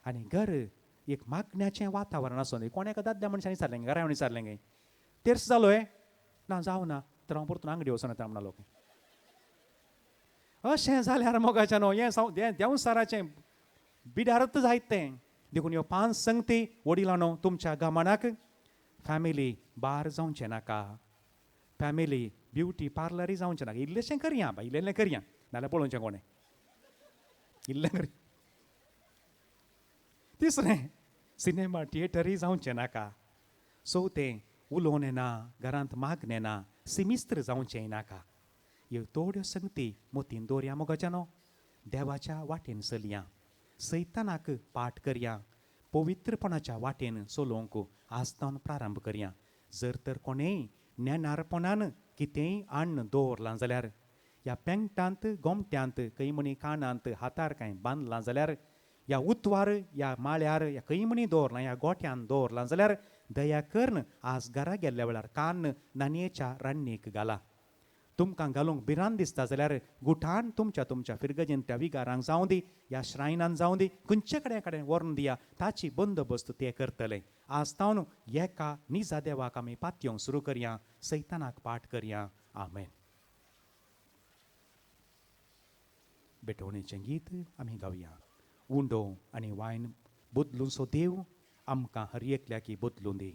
आनी घर एक मागण्याचें वातावरण आसूं दी. कोण एका दादल्या मनशान विचारलें घरा येवन विचारलें गे तेर्स जालो हे ना जावं ना तर हांव परतून आंगडी वचून येता म्हणालो. अशें जाल्यार मोगाचें न्हू हें देंवसाराचें बिडारत जायत तें. देखून ह्यो 5 संगती वडिलांनो तुमच्या गमनाक. फॅमिली बार जावचें नाका, फॅमिली ब्युटी पार्लरय जावचें नाका. इल्लेशें करया बाय, इल्लें करया नाल्यार पळोवचें कोणें, इल्लें करया. तिसरें सिनेमा थिएटरय जावचें नाका. चवथें उलोवणें ना, घरांत मागणें ना, सिमिस्त्र जावचें नाका. ह्यो थोड्यो संगती मतीन दवरया मोगाच्यानो. देवाच्या वाटेन चलया, सैतानाक पाठ करया, पवित्रपणाच्या वाटेन चलोवंक आजतावन प्रारंभ करया. जर तर कोणेय नेणारपणान कितेंय अन्न दवरलां जाल्यार ह्या पेंगटांत गोमट्यांत खंय म्हणी कानांत हातार कांय बांदलां जाल्यार ह्या उतवार ह्या माळ्यार ह्या खंय म्हणी दवरलां ह्या गोट्यान दवरलां जाल्यार दया करून आज घरा गेल्ल्या वेळार कान नानयेच्या रान्नीक घाला. तुमकां घालूंक भिरांत दिसता जाल्यार गुठान तुमच्या तुमच्या फिरगजेन त्या विगारांक जावं दी, ह्या श्रायनान जावं दी, खंयचे कडेन कडेन व्हरून दिया, ताची बंदोबस्त ते करतले. आज तावन एका निजा देवाक आमी पातयेवंक सुरू करया, सैतानाक पाठ करया. आमेन. भेटवणेचें गीत आमी गावया. उंडो आनी वायन बदलूनसो देव आमकां हर एकल्याकी बदलून दी.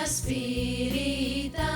Spiritan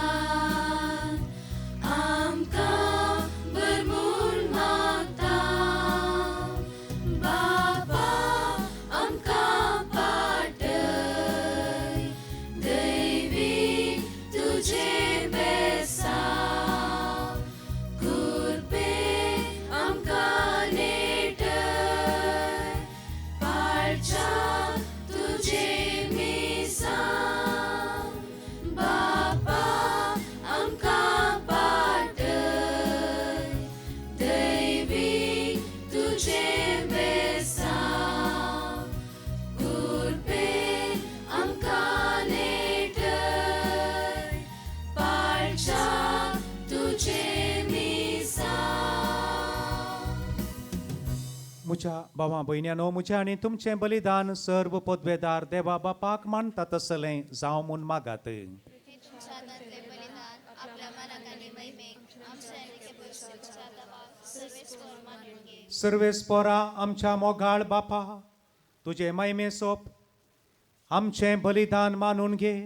म्हज्या भावा भयण्यानो, म्हजें आनी तुमचें बलिदान सर्व पदवेदार देवा बापाक मानता तसलें जावं म्हूण मागात. सर्वेस्पोरा आमच्या मोगाळ बापा, तुजे महिमे सोप आमचें बलिदान मानून घे.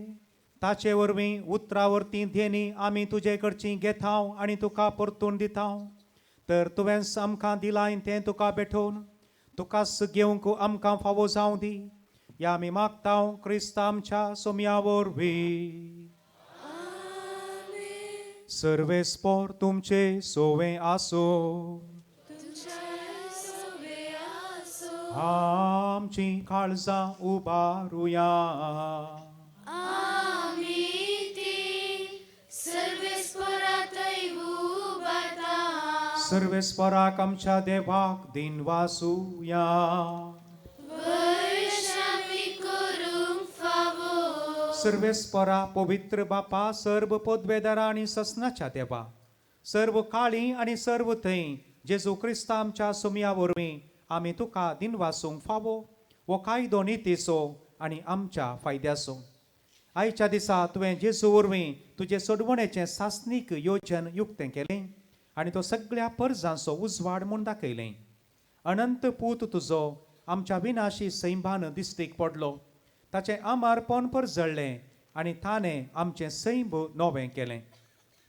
ताचे वरवीं उतरा वरतीं देणी आमी तुजे कडची घेतांव आनी तुका परतून दितांव. तर तुवें आमकां दिलां तें तुका भेटोवन तुकाच घेवंक आमकां फावो जावं दी. ह्या आमी मागतांव क्रिस्त आमच्या सोम्या वरवीं. सर्वेस्पोर तुमचे सोवे आसो. आमची काळजां उबारुया. सर्वेस्पराक आमच्या देवाक दिन वासुया. सर्वेस्परा पवित्र बापा, सर्व पदवेदारा आनी ससनाच्या देवा, सर्व काळी आनी सर्व थंय जेजू क्रिस्ता आमच्या सोम्या वरवीं आमी तुका दिनवासूंक फावो हो कायदो नितीचो आनी आमच्या फायद्याचो. आयच्या दिसा तुवें जेजू वरवीं तुजें सोडवणेचें सासणीक योजन युक्तें केलें आनी तो सगळ्या परजांचो उजवाड म्हूण दाखयलें. अनंत पूत तुजो आमच्या विनाशी सैमान दिश्टीक पडलो, ताचें आमारपण परजळ्ळें आनी ताणें आमचें सैम नवें केलें.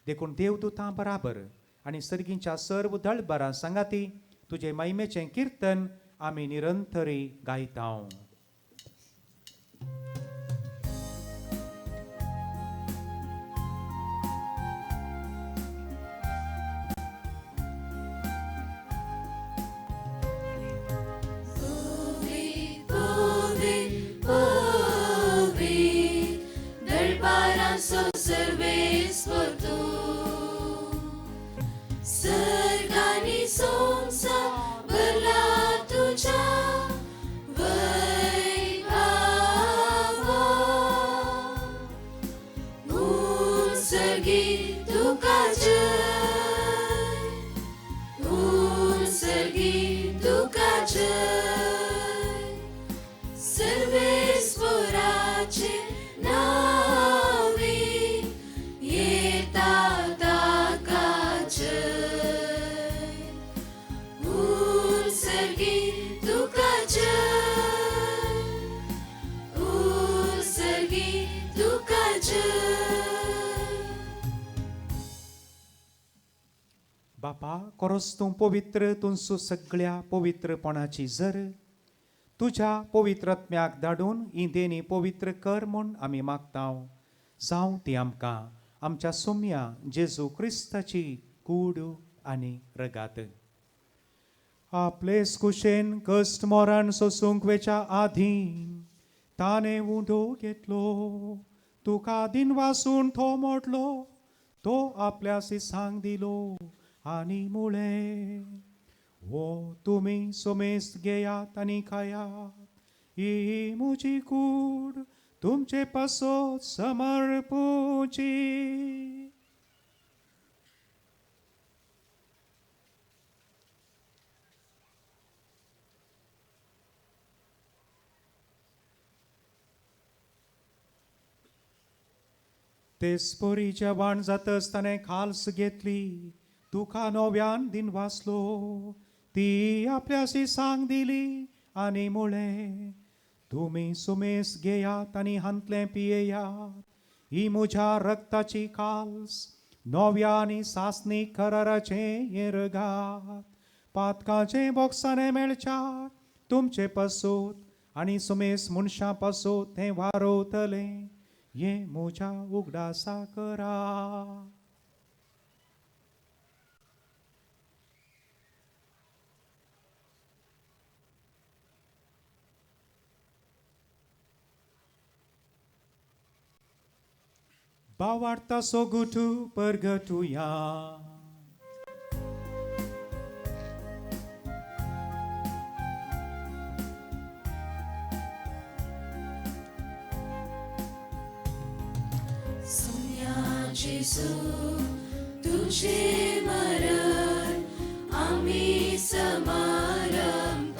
देखून देवदूतां बराबर आनी सर्गींच्या सर्व दळबरां सांगाती तुजे महिमेचें किर्तन आमी निरंतरी गायतांव. बापा, कोरोस तूं पवित्र तुमचो सगळ्या पवित्रपणाची जर तुज्या पवित्रत्म्याक धाडून ही देणी पवित्र कर म्हूण आमी मागतांव. जावं ती आमकां आमच्या सोम्या जेजू क्रिस्ताची कूड आनी रगात. आपलेच कुशेन कश्ट मरण सोसूंक वेच्या आदीं ताणें उंडो घेतलो, तुका दिनवासून तो मोडलो, तो आपल्या सिसांक दिलो आनी मुळें, हो तुमी सोमेस्त घेयात आनी खायात, ही म्हजी कूड तुमचे पासत समर्पुची. तेच परी जेवण जातच ताणें खाल्स घेतली, तुका नव्यान दिन वाचलो, ती आपल्या सिसांक दिली आनी मुळें, तुमी सुमेस घेयात आनी हांतलें पियेयात, ही म्हज्या रक्ताची काल्स नव्या आनी सासणीक कराराचें हें रगात. पातकाचें बोक्साणें मेळच्या तुमचे पासत आनी सुमेस मनशां पासत तें वारोवतलें, हें म्हज्या उगडासा करा. बावार्ता सोगुटू परगटुया. सोम्या जेजू तुझे मरण आम्ही समारंभ.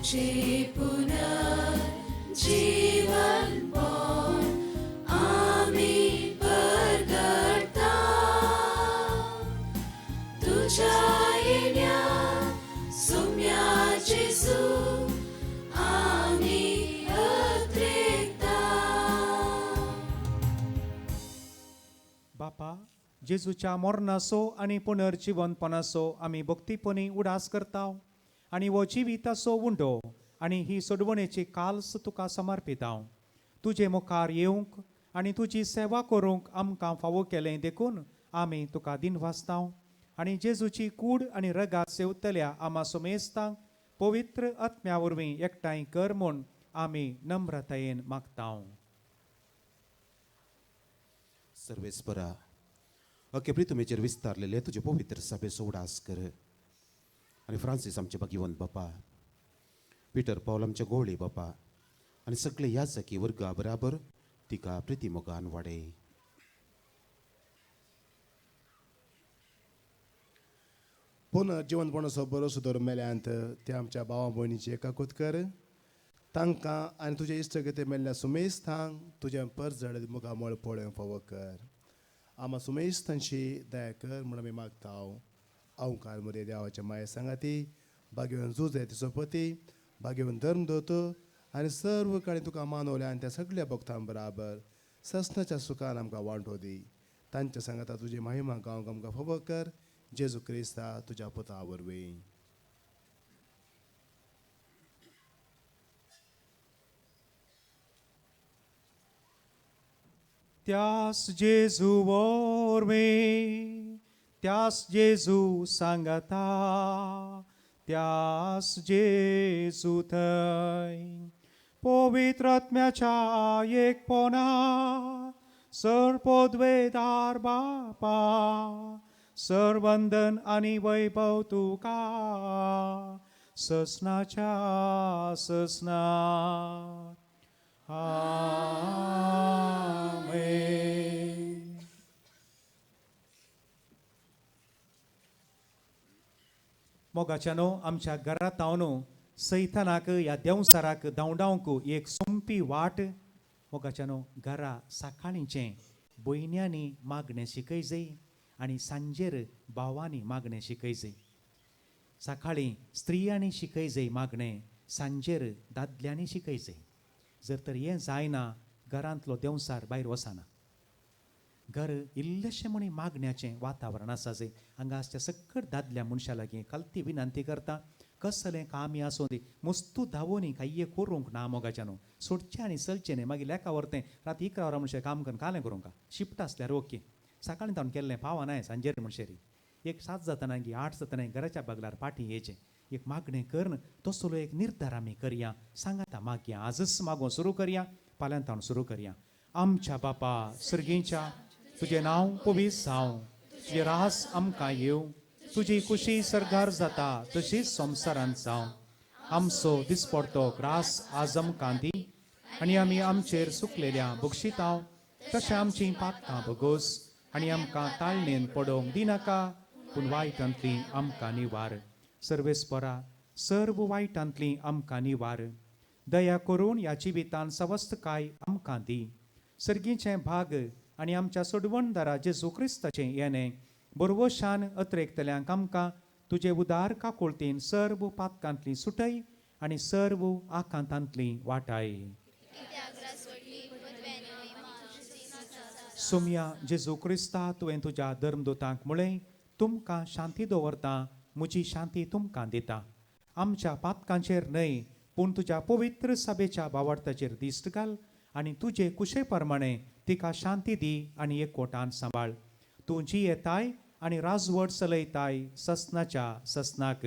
तुझे पुनर्जीवनपण आमी परगटता तुझ्या येण्या सुम्या जेजू आमी अत्रेकता. बापा, जेजूच्या मरणाचो आनी पुनर्जिवनपणाचो आमी भक्तीपणी उडास करता आनी हो जिविताचो उंडो आनी ही सोडवणेची काल्स तुका समर्पिता. तुजे मुखार येवंक आनी तुजी सेवा करूंक आमकां फावो केलें देखून आमी तुका दिनवासता आनी जेजूची कूड आनी रगात सेवतल्या आमा सुमेस्तांक पवित्र आत्म्या वरवीं एकठांय कर म्हूण आमी नम्रतायेन मागता. सर्वेस्परा, अके प्रितुमेचेर विस्तारलेले तुजे पवित्र सभेचो उडास कर आनी फ्रांसीस आमचे भाग्यवंत बापा, पिटर पावल आमचे गोवळी बापा आनी सगळे याजकी वर्गा बराबर तिका प्रिती मोगान वाडय. पुनर्जिवनपणाचो बरो दवर मेल्यांत ते आमच्या भावा भयणीची एकाकूत कर. तांकां आनी तुजे इश्टगते मेल्ल्या सुमेस्थांक तुजें परजड मुखामळ पळोवंक फावो कर. आमा सुमेस्थांची दया कर म्हूण आमी मागता. अवकार मुरे देवाच्या माये सांगाती भाग्यवन जुजे तिचो पती भाग्यवन धर्म दोत आनी सर्व कडेन तुका मानवल्या आनी त्या सगळ्या भक्तां बराबर ससनाच्या सुखान आमकां वांटो दी. तांच्या सांगाता तुजी महिमा गावंक आमकां फावो कर. जेजू क्रिस्ता तुज्या पुता वरवीं. त्यास जेजू वरवीं, त्यास जेजू सांगता, त्यास जेजू थंय पवित्र आत्म्याच्या एकपणा सर्वपदवेदार बापा, सर्वंदन आनी वैभव तुका ससनाच्या ससना. आमेन. मोगाच्यानो, आमच्या घरांत हांव सैतानाक ह्या देंवचाराक धांवडावंक एक सोंपी वाट. मोगाच्यानो, घरा सकाळींचें भयण्यांनी मागणें शिकय जाय आनी सांजेर भावांनी मागणें शिकय जाय. सकाळीं स्त्रियांनी शिकय जाय मागणें, सांजेर दादल्यांनी शिकय जाय. जर तर हें जायना घरांतलो देंवचार भायर वचना. घर इल्लेशें म्हणी मागण्याचें वातावरण आसा जाय. हांगा आसच्या सकट दादल्या मनशां लागीं खालती विनंती करता, कसलें कामी आसूं दी मुस्तू धांवोनी कांय करूंक ना. मोगाच्यानो, सोडचें आनी चलचें न्ही. मागीर लेखा व्हरतें राती 11 वरां म्हणशें काम करून कालें करूंक शिफ्ट आसल्यार ओके. सकाळीं ताणें केल्लें पावनाय सांजेर म्हणशेरी एक 7 जातना गी 8 जातना घराच्या बगलार पाटी येचें एक मागणें करून तसलो एक निर्धार आमी करया. सांगाता मागया, आजच मागोवंक सुरू करया, फाल्यां ताणून सुरू करया. आमच्या बापा सर्गीच्या, तुजें नांव पवित्र जावं, तुजें रास आमकां येवं, तुजी खुशी सर्गार जाता तशीच संवसारांत जावं. आमचो दिसपडतो ग्रास आज आमकां दी आनी आमी आमचेर सुकलेल्या बक्षितांव तशें आमचीं पातकां बगोस आनी आमकां ताळणेन पडोवंक दिनाका, पूण वायटांतली आमकां निवार. सर्वेस्परा, सर्व वायटांतली आमकां निवार. दया करून ह्या जिवितान सवस्तकाय आमकां दी. सर्गीचें भाग आनी आमच्या सोडवणदारा जेजू क्रिस्ताचें येणें बरवशान अत्रेकतल्यांक आमकां तुजे उदार काकुळतीन सर्व पातकांतली सुटय आनी सर्व आकांतांतली वाटाय. सोमया जेजू क्रिस्ता, तुवें तुज्या धर्मदूतांक म्हळें, तुमकां शांती दवरता, म्हजी शांती तुमकां दिता. आमच्या पातकांचेर न्हय पूण तुज्या पवित्र सभेच्या भावार्थाचेर दिश्ट घाल आनी तुजे कुशे प्रमाणे तिका शांती दी आनी एकवटान सांबाळ. तूं जियेताय आनी राजवट चलयताय ससनाच्या ससनाक.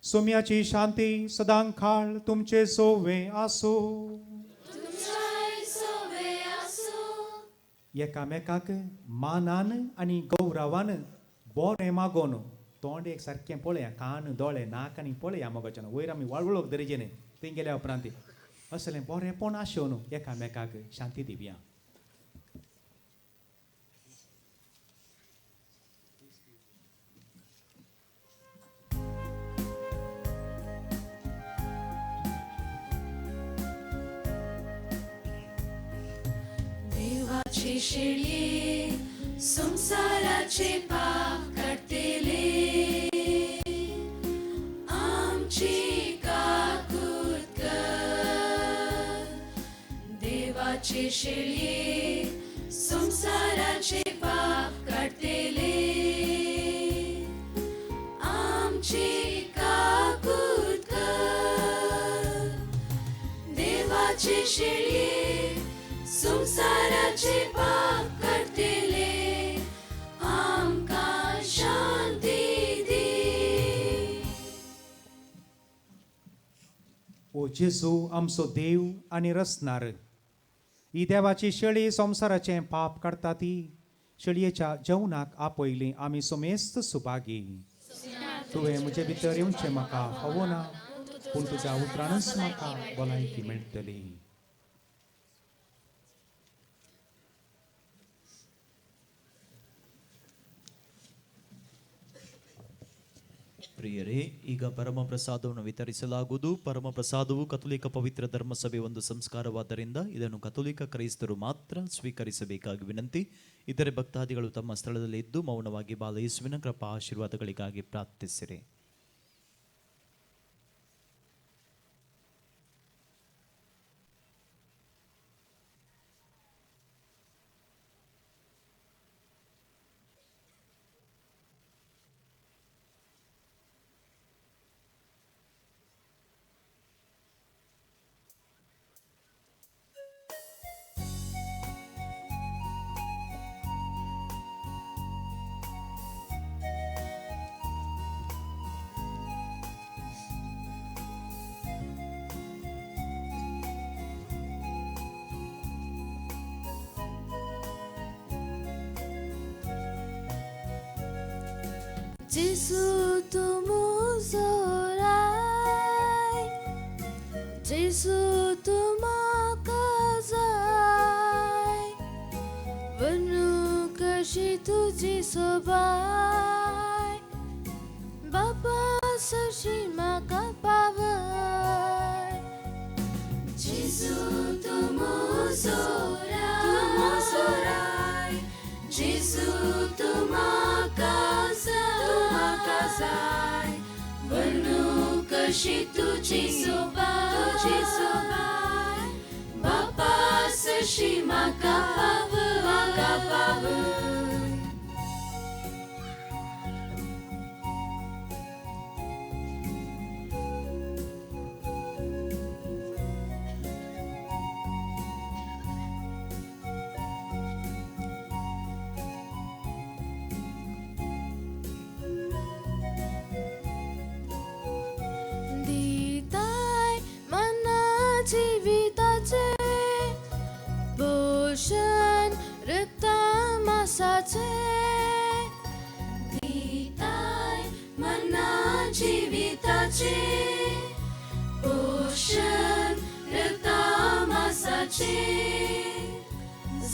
सोम्याची शांती सदां काळ तुमचे सोवे आसूं. एकामेकाक मानान आनी गौरवान बरें मागोवन तोंड एक सारकें पळया, कान दोळे नाक आनी पळया मोगाच्यान वयर आमी वळवळोक दरेजे न्ही थंय गेल्या उपरांत असलें बरेंपण आशेवन एकामेकाक शांती दिवया. देवाची शेळये संवसाराचे पाप काडटले आमची काकूत कर देवाची शेळये संवसाराचे पाप काडटले आमची काकूत कर देवाची शेळये संवसाराचे पाप काडटले आमकां शांती दी. ओ जेजू आमचो देव आनी रचणार, ही देवाची शेळी संवसाराचें पाप काडटा ती शेळयेच्या जेवणाक आपयली आमी समेस्त सुभागी. तुवें म्हजे भितर येवचें म्हाका फावो ना, पूण तुज्या उतरानच म्हाका भलायकी मेळटली. ಪ್ರಿಯರೇ, ಈಗ ಪರಮ ಪ್ರಸಾದವನ್ನು ವಿತರಿಸಲಾಗುವುದು. ಪರಮ ಪ್ರಸಾದವು ಕಥೋಲಿಕ ಪವಿತ್ರ ಧರ್ಮಸಭೆ ಒಂದು ಸಂಸ್ಕಾರವಾದ್ದರಿಂದ ಇದನ್ನು ಕಥೋಲಿಕ ಕ್ರೈಸ್ತರು ಮಾತ್ರ ಸ್ವೀಕರಿಸಬೇಕಾಗಿ ವಿನಂತಿ. ಇತರೆ ಭಕ್ತಾದಿಗಳು ತಮ್ಮ ಸ್ಥಳದಲ್ಲಿ ಇದ್ದು ಮೌನವಾಗಿ ಬಾಲಯೇಸುವಿನ ಕೃಪಾ ಆಶೀರ್ವಾದಗಳಿಗಾಗಿ ಪ್ರಾರ್ಥಿಸಿರಿ. Gesù tu musorai, Gesù tu makazai, vanu kashi tuji sobai, Baba sashi makapavai. Gesù tu musorai, tu musorai, Gesù tu makazai, वनु कशी तुझी सोबाय, बापा सशी म्हाका पावय, म्हाका पावय. पोषण रक्तमासाचे दिताय मना जिविताचे पोषण रक्तमासाचे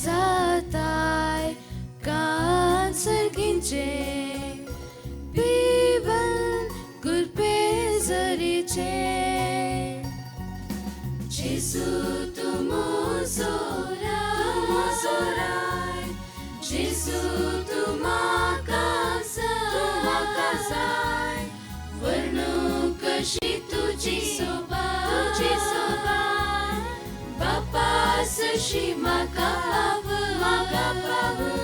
जाताय कांसर्गींचे पिवन कुरपे जरीचे. Gesù tu musorai, Gesù tu makazai, वनु कशी तुझी सोबाय, बापा सशी म्हाका पावय, म्हाका पावय.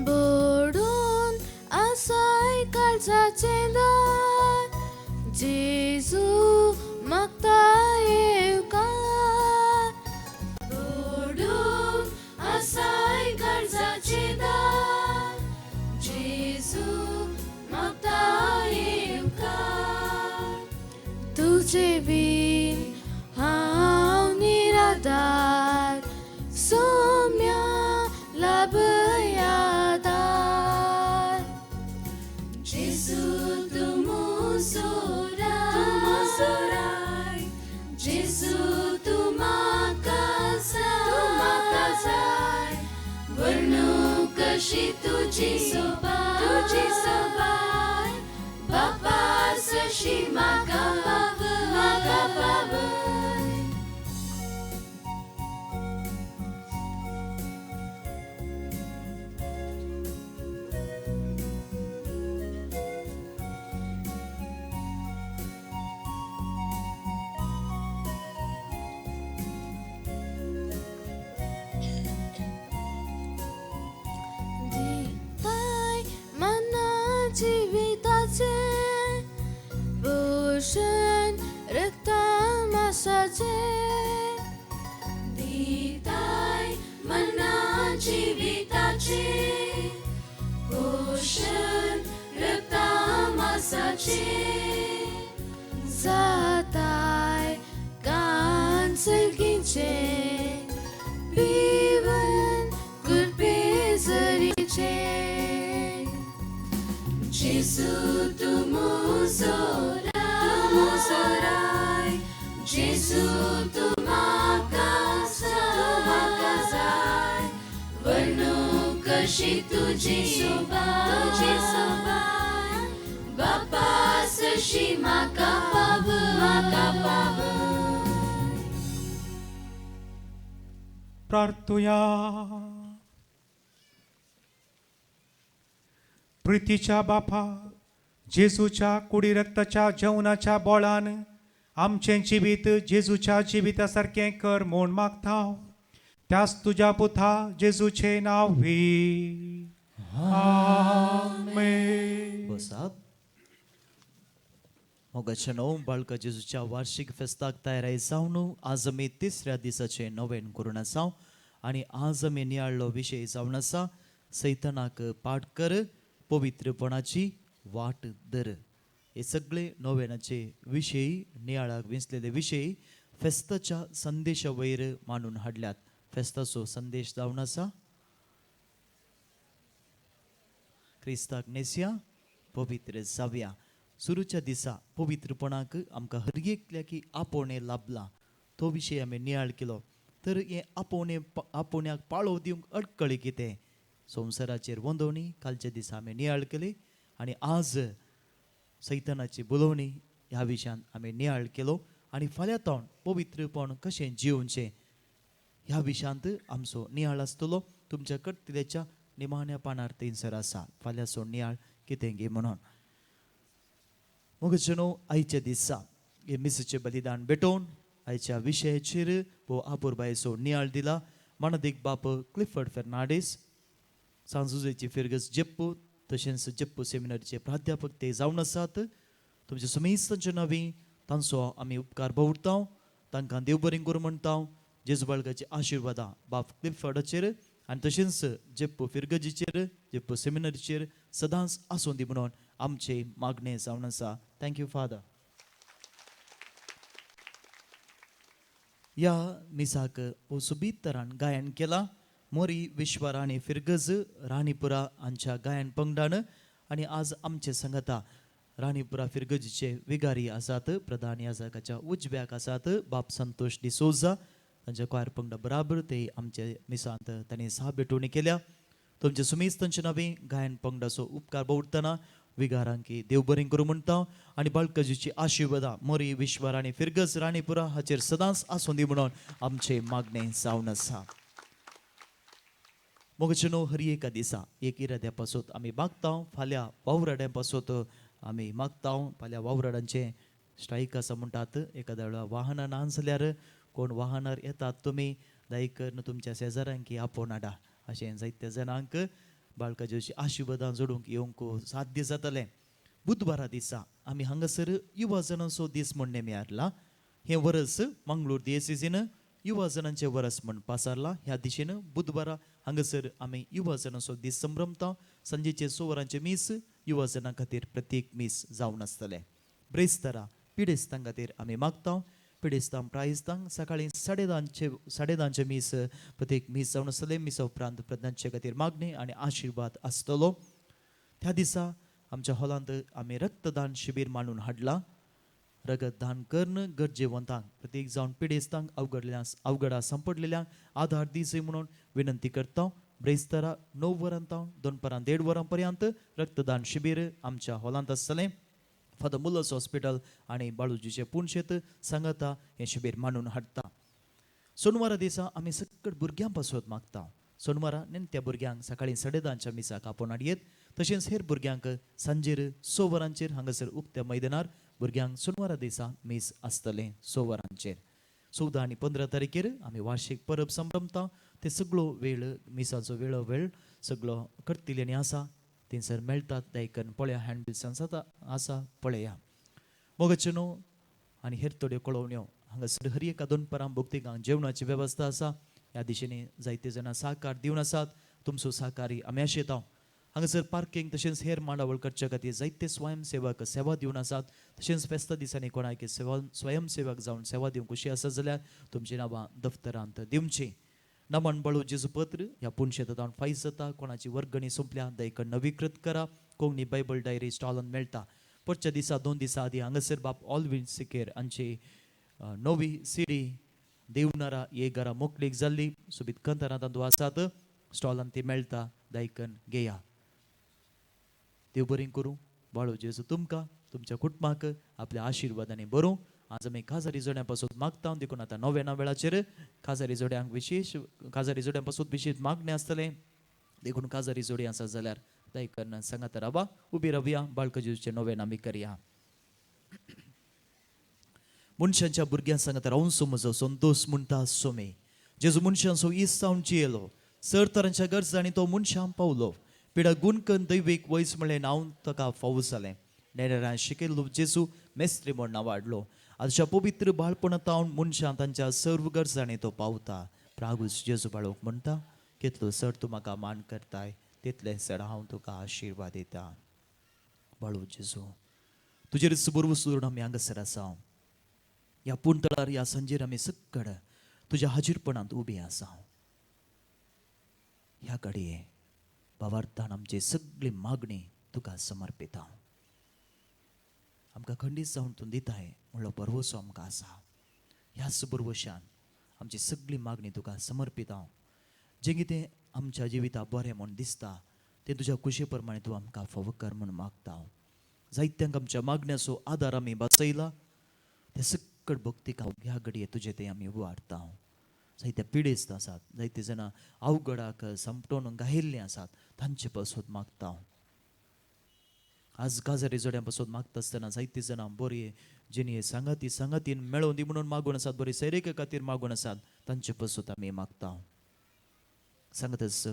बोडून आसाय काळजाचें दार, जेजू मागता येवकार. बोडून आसाय काळजाचें दार, जेजू मागता येवकार. तुजे बीन हांव निराधार, सोम्या लाभयादार. Gesù tu musorai, तुजी सोबाय तुजी सोबाय बापा सशी म्हाका पावय म्हाका पावय. दिताय मना जिविताचे पोशण रक्ता मासाचे दिताय मना जिविताचे पोशण रक्ता मासाचे जाताय कांसलकीचे पिवन कुरपे जरीचे. जेसू तूं म्हजो राय जेसू तूं म्हाका जाय वर्णू कशी तुजी सोबाय सोबाय बापा सशी म्हाका पावय म्हाका पावय. प्रार्थुया. प्रितीच्या बापा, जेजूच्या कुडी रक्ताच्या जेवणाच्या बोळान आमचें जिवीत जेजूच्या जिविता सारकें कर म्हूण मागता. त्याच तुज्या पुता जेजूचें नांव we. आमेन. बसात. मोगाच्या णव बाळका जेजूच्या वार्षिक फेस्ताक तयाराय जावन आज आमी तिसऱ्या दिसाचें नवेन करून आसा आनी आज आमी नियाळ्ळो विशय जावन आसा सैतानाक पाठ कर पवित्रपणाची वाट धर. हे सगळे नोवेनाचे विशय नियाळाक विंचलेले विशय फेस्ताच्या संदेशा वयर मांडून हाडल्यात. फेस्ताचो संदेश जावन आसा क्रिस्ताक नेसया पवित्र जावया. सुरूच्या दिसा पवित्रपणाक आमकां हर एकल्याकी आपोवणें लाभलां तो विशय आमी नियाळ केलो. तर हें आपोवणें आपोवण्याक पाळो दिवंक अडकळी कितें संवसाराचेर वंदवणी कालच्या दिसा आमी नियाळ केली आनी आज सैतानाची बोलोवणी ह्या विशयान आमी नियाळ केलो आनी फाल्यां तोंड पवित्रपण कशें जिवचें ह्या विशयांत आमचो नियाळ आसतलो. तुमच्या कर्तव्याच्या निमाण्या पानार थंयसर आसा फाल्यांचो नियाळ कितें गे म्हणून. मोगाचे न्हू आयच्या दिसा हे मिसाचें बलिदान भेटोवन आयच्या विशयाचेर भोव आपुरबायेचो नियाळ दिला मानादीक बाप क्लिफर्ड फेर्नांडीस, सांजुजेची फिरगज जेप्पू तशेंच जेप्पू सेमिनारीचे प्राध्यापक ते जावन आसात. तुमचे सुमेस्तांचे नवी तांचो आमी उपकार भोवता. तांकां देव बरें करूं म्हणटा. जेजू बाळकाची आशिर्वादां बाप क्लिफर्डाचेर आनी तशेंच जेप्पू फिरगजीचेर जेप्पू सेमिनारीचेर सदांच आसूं दी म्हणून आमचें मागणें जावन आसा. Thank you father. ह्या मिसाक सोबीत तरान गायन केलां मोरी विश्वा राणी फिरगज राणीपुरा हांच्या गायन पंगडान आनी आज आमचे संगता राणीपुरा फिरगजीचे विगारी आसात प्रधान याजकाच्या उजव्याक आसात बाप संतोष डिसोजा तांच्या क्वायर पंगडा बराबर ते आमचे मिसांत तांणी सहा भेटवणी केल्या. तुमचे सुमेज तांचे नवे गायन पंगडाचो उपकार बोवडटना विगारांकी देव बरें करूं म्हणटा आनी बाळकाजीची आशिर्वादां मोरी विश्वा राणी फिरगज राणीपुरा हाचेर सदांच आसूं दी म्हणून आमचें मागणें जावन आसा. मोगाचे न्हू हर एका दिसा एक इराद्या पासत आमी मागता. फाल्यां वावराड्यां पासत आमी मागता. फाल्यां वावराड्यांचें स्ट्रायक आसा म्हणटात. एखाद्या वेळार वाहनां ना जाल्यार कोण वाहनार येतात तुमी दया करून तुमच्या शेजाऱ्यांकी आपोवन हाडा अशें जायत्या जाणांक बाळकाची आशिर्वादां जोडूंक येवंक साध्य जातलें. बुधवारा दिसा आमी हांगासर युवा जणांचो दीस म्हूण नेमी हाडला. हें वरस मंगळूर दियेसीन युवा जणांचें वरस म्हूण पासारला. ह्या दिशेन बुधवारा हांगासर आमी युवा जणांचो दीस संभ्रमता. सांजेचे 6 वरांचें मीस युवा जणां खातीर प्रत्येक मीस जावन आसतलें. ब्रेस्तारा पिडेस्तां खातीर आमी मागता. पिडेस्तांक प्रायस्तांक सकाळी 10:30 मीस प्रत्येक मीस जावन आसतलें. मिसा उपरांत प्रज्ञांचे खातीर मागणी आनी आशिर्वाद आसतलो. त्या दिसा आमच्या हॉलांत आमी रक्तदान शिबीर मांडून हाडलां. रगतदान करून गरजेवंतांक प्रत्येक जावन पिडेस्तांक अवघडा सांपडलेल्यांक आधार दिवचो म्हणून विनंती करता. ब्रेस्तारा 9 वरां तावन दनपारां 1:30 वरां पर्यंत रक्तदान शिबीर आमच्या हॉलांत आसतलें. फादर मुलर्स हॉस्पिटल आनी बाळूजीचें पुणशेत सांगाता हें शिबीर मांडून हाडटा. सोनवारा दिसा आमी सकट भुरग्यां पासत मागता. सोनवारा नेणट्या भुरग्यांक सकाळीं 10:30 मिसाक आपोवन हाडयेत. तशेंच हेर भुरग्यांक सांजेर 6 वरांचेर हांगासर उक्त्या मैदानार भुरग्यांक सोनवारा दिसा मीस आसतलें 6 वरांचेर. 14 आनी 15 तारखेर आमी वार्षीक परब संभ्रमता. ते सगळो वेळ मिसाचो वेळो वेळ सगळो करतिल्यांनी आसा थंयसर मेळटात. दायकन पळया हँडबिल्स आसा पळया. मोगाचे न्हू आनी हेर थोड्यो कळोवण्यो. हांगासर हर एका दनपारां भक्तिकांक जेवणाची वेवस्था आसा. ह्या दिशेनी जायते जाणां सहकार दिवन आसात. तुमचो सहकारी आमी आशेता. हांगासर पार्किंग तशेंच हेर मांडावळ करच्या खातीर जायते स्वयंसेवक सेवा दिवन आसात. तशेंच फेस्ता दिसांनी कोणाक सेवा स्वयंसेवक जावन सेवा दिवंक खुशी आसा जाल्यार तुमची नांवां दफ्तरांत दिवची. नमन बळू जेजू पत्र ह्या पुनशेतान फायज जाता. कोणाची वर्गणी सोंपल्या दयकन नवीकृत करा. कोंकणी बायबल डायरी स्टॉलान मेळटा. परच्या दिसा 2 दिसां आदीं हांगासर बाप ऑलवीन सिकेर हांची नवी सिडी देवनारा ये घरा मोकळीक जाल्ली सोबीत कंतरां तातूंत आसात. स्टॉलान ती मेळटा. दायकन घेया. देव बरें करूं. बाळू जेजू तुमकां तुमच्या कुटुंबाक आपल्या आशिर्वादांनी बरोवं. आज आमी खाजारी जोड्यां पासून मागता. देखून आतां नव्याण्णव वेळाचेर खाजारी जोड्यांक विशेश खाजारी जोड्यां पासून विशेश मागणें आसतलें. देखून खाजारी जोडी आसा जाल्यार दायकन सांगात रावा. उबी रावया. बाळक जेजूचें नवें आमी करया. मनशांच्या भुरग्यां सांगात रावून म्हजो संतोश म्हणटा सोमे. जेजू मनशांचो इस जावन जियेलो. सर तरांच्या गरजांनी तो मनशां पावलो. पिडा गुणकन दैवीक वयस म्हणलें नांव ताका फावो जालें. नेणेरान शिकयल्लो जेजू मेस्त्री म्हण नांव हाडलो. आजच्या पवित्र बाळपणा तावन मनशां तांच्या सर्व गरजांनी तो पावता. प्रागूच जेजू बाळोवंक म्हणटा, कितलो सर तूं म्हाका मान करताय तितलें सर हांव तुका आशिर्वाद दिता. बाळू जेजू तुजेर सुबोर वस्तू आमी हांगासर आसा. ह्या पुणतळार ह्या सांजेर आमी सक्कड तुज्या हाजीरपणांत उबी आसा. ह्या घडये भावार्थान आमची सगळी मागणी तुका समर्पिता. आमकां खंडीत जावन तूं दिताय म्हणलो भरवसो आमकां आसा. ह्याच भरवशान आमची सगळी मागणी तुका समर्पिता. जें कितें आमच्या जिविता बरें म्हूण दिसता तें तुज्या खुशे प्रमाणे तूं आमकां फावो कर म्हूण मागता. जायत्यांक आमच्या मागण्याचो आदार आमी बसयला. ते सक्कड भक्तीक ह्या घडये तुजे ते आमी वाडता. जायते पिडेस्त आसात, जायते जाणां अवघडाक संपटोवन घायिल्लीं आसात, तांचे पासून मागता. आज काजारी जोड्यां पासून मागता आसतना जायते जाणां बरी जिणी सांगाती सांगातीन मेळोवन दी म्हणून मागून आसात, बरी सैरिके खातीर मागून आसात, तांचे पासून आमी मागता. सांगतच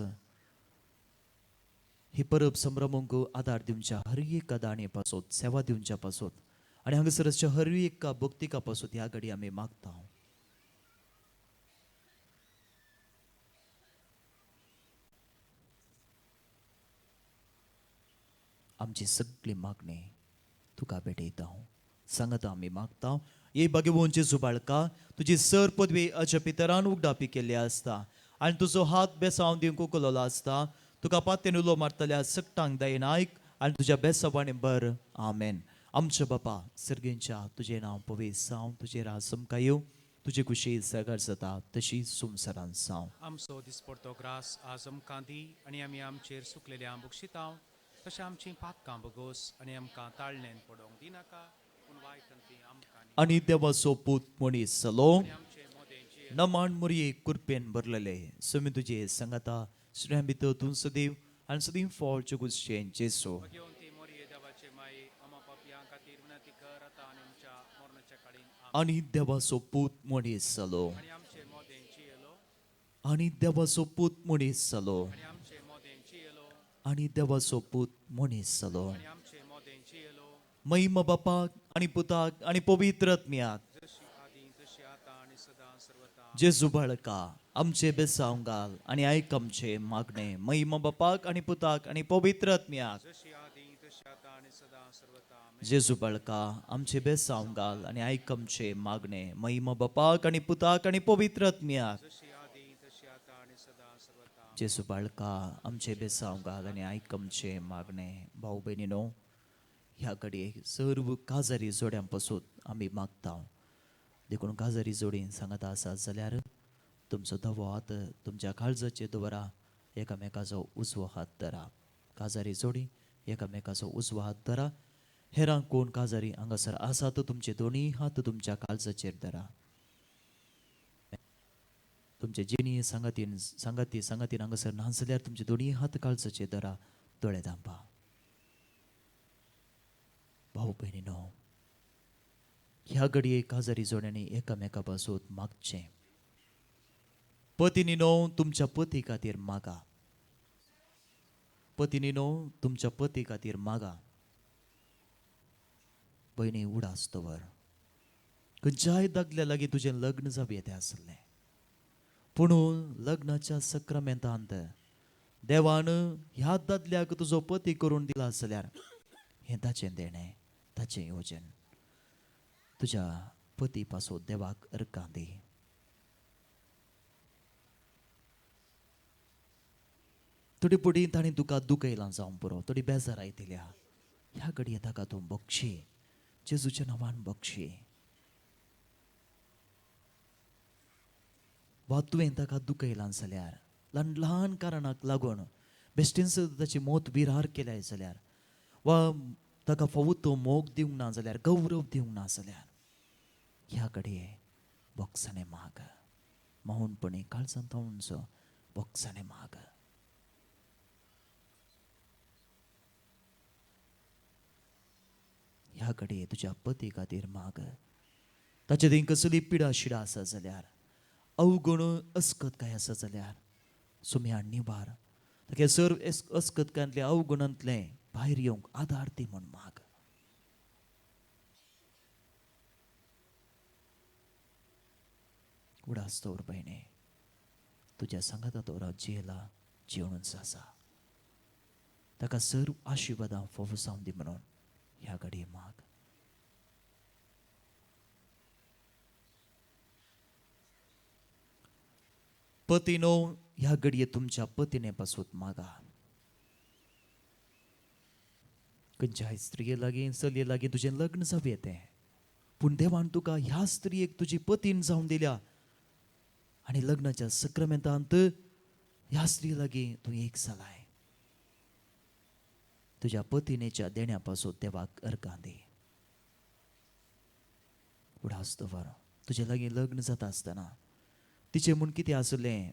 ही परब संभ्रमूंक आदार दिवच्या हर एका दाणे पासून, सेवा दिवच्या पासून आनी हांगासरच्या हर एका भक्तिका पासून ह्या घडी आमी मागता. आमची सगळी मागणी तुका भेटयता. सांगता आमी मागता. ये बागेवोनचे जुबाळका तुजी सर पदवी अजपितरान उगडापी केल्ली आसता आनी तुजो हात बेसांव दिवंक उखललो आसता. तुका पातेन उलो मारतल्या सगटांक दयेन आयक आनी तुज्या बेसावांनी बर. आमेन. आमच्या बापा सर्गेंच्या तुजें नांव पवित्र जावं, तुजें राज आमकां येवं, तुजी खुशी सगळ जाता तशी संवसारान जावं. आमचो दिसपडतो ग्रास आज आमकां दी आनी आमी आमचेर सुकलेल्या बक्षितांव तशें आमचीं पातकां बगोस आनी आमकां ताळणेन पडोवंक दिनाका पूण वायट ती आमकां आनी देवाचो पूत मनीस जालो. नमान मुरये कुरपेन भरलेले समी तुजे सांगाता श्रेया भितर तूं सदैव आनी सदैव फळ चुकुशें जेसो. आनी देवाचो पूत मनीस जालो. आनी देवाचो पूत मनीस जालो. आनी देवाचो पूत मनीस जालो. महिमा बापाक आनी पुताक आनी पवित्र आत्म्याक. जेजू बाळका आमचे बेसांव घाल आनी आयक आमचे मागणे. महिमा बापाक आनी पुताक आनी पवित्र आत्म्याक. जेजू बाळका आमचे बेसांव घाल आनी आयक आमचे मागणे. महिमा बापाक आनी पुताक आनी पवित्र आत्म्याक. जेजू बाळका आमचे बेसांव घाल आनी आयक आमचे मागणे. भाव भयणीनो ह्या घडये सर्व काजारी जोड्यां पासून आमी मागता. देखून काजारी जोडीन सांगता आसात जाल्यार तुमचो धवो हात तुमच्या काळजाचेर दवरा एकामेकाचो उजवो हात धरा. काजारी जोडी एकामेकाचो उजवो हात धरा. हेरांक कोण काजारी हांगासर आसा तो तुमचे दोनूय हात तुमच्या काळजाचेर धरा. तुमचे जिणी सांगातीन सांगाती सांगातीन हांगासर ना जाल्यार तुमचे दोनूय हात काळजाचेर धरा. दोळे धांपा. भाऊ भयणीनो, ह्या घडये काजारी जोड्यांनी एकामेका पासून मागचें. पतिनीनो तुमच्या पती खातीर मागा. पतिनीनो तुमच्या पती खातीर मागा. भयणी उडास दवर, खंयच्याय दादल्या लागीं तुजें लग्न जावं येता आसलें, पुणून लग्नाच्या सक्रामेंतांत देवान ह्या दादल्याक तुजो पती करून दिला जाल्यार हें ताचें देणें, ताचें योजन. तुज्या पती पासून देवाक अर्कां दी. थोडी फुडें ताणें तुका दुखयलां जावं पुरो, थोडी बेजाराय दिल्या, ह्या घडये ताका तूं बक्षी, जेजूच्या नांवान बक्षी. वा तुवें ताका दुखयलां जाल्यार ल्हान ल्हान कारणाक लागून बेश्टेंच ताची मौत विरार केल्याय जाल्यार, वा ताका फावो तो मोग दिवंक ना जाल्यार, गौरव दिवंक ना जाल्यार, ह्या घडये बोगसाणें माग. मौनपणी काळजांत उंचो बोगसाणें माग. ह्या घडये तुज्या पती खातीर माग. ताचे थंय कसली पिडा शिडा आसा जाल्यार, अवगुण अस्कत काय आसा जाल्यार सुम्या निवार ताका सर्व अस्कतकांतले अवगुणांतले भायर येवंक आदार दी म्हूण माग. उडास दवर भयणे, तुज्या सांगाता तो रात जियेला जिवनच आसा. ताका सर्व आशिर्वादां फावो जावं दी म्हणून ह्या घडये माग. पतीनो ह्या घडये तुमच्या पतीने पासून मागा. खंयच्याय स्त्रिये लागीं चलये लागीं तुजें लग्न जावं येतें, पूण देवान तुका ह्या स्त्रियेक तुजी पतीन जावन दिल्या आनी लग्नाच्या सक्रामेंतांत ह्या स्त्रिये लागीं तूं एक जालाय. तुज्या पतीनेच्या देण्या पासून देवाक अर्कां दी. उडास दवर, तुजे लागीं लग्न जाता आसतना तिचें म्हूण कितें आसलें,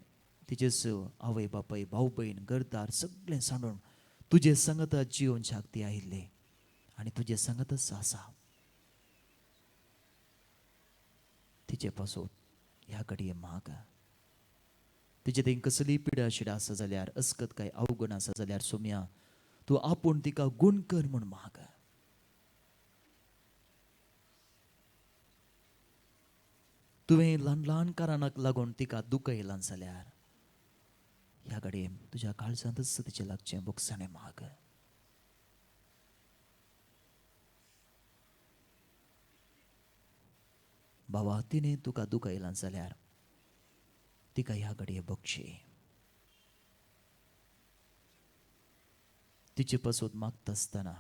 तिचेच आवय बापाय भाव भयण घरदार सगळें सांडून तुजे सांगाता जियोवच्याक ती आयिल्ली आनी तुजे सांगातच आसा. तिचे पासून ह्या घडये माग. तिचे थंय कसली पिडा शिडा आसा जाल्यार, अस्कत काय अवगुण आसा जाल्यार सोम्या तूं आपूण तिका गूण कर म्हूण माग. तुवें ल्हान ल्हान कारणाक लागून तिका दुखयलां जाल्यार ह्या घडये तुज्या काळजांतच तिचें लागचें बोगसाणें माग. बाबा तिणें तुका दुखयलां जाल्यार तिका ह्या घडये बक्षी. तिचे पासून मागता आसतना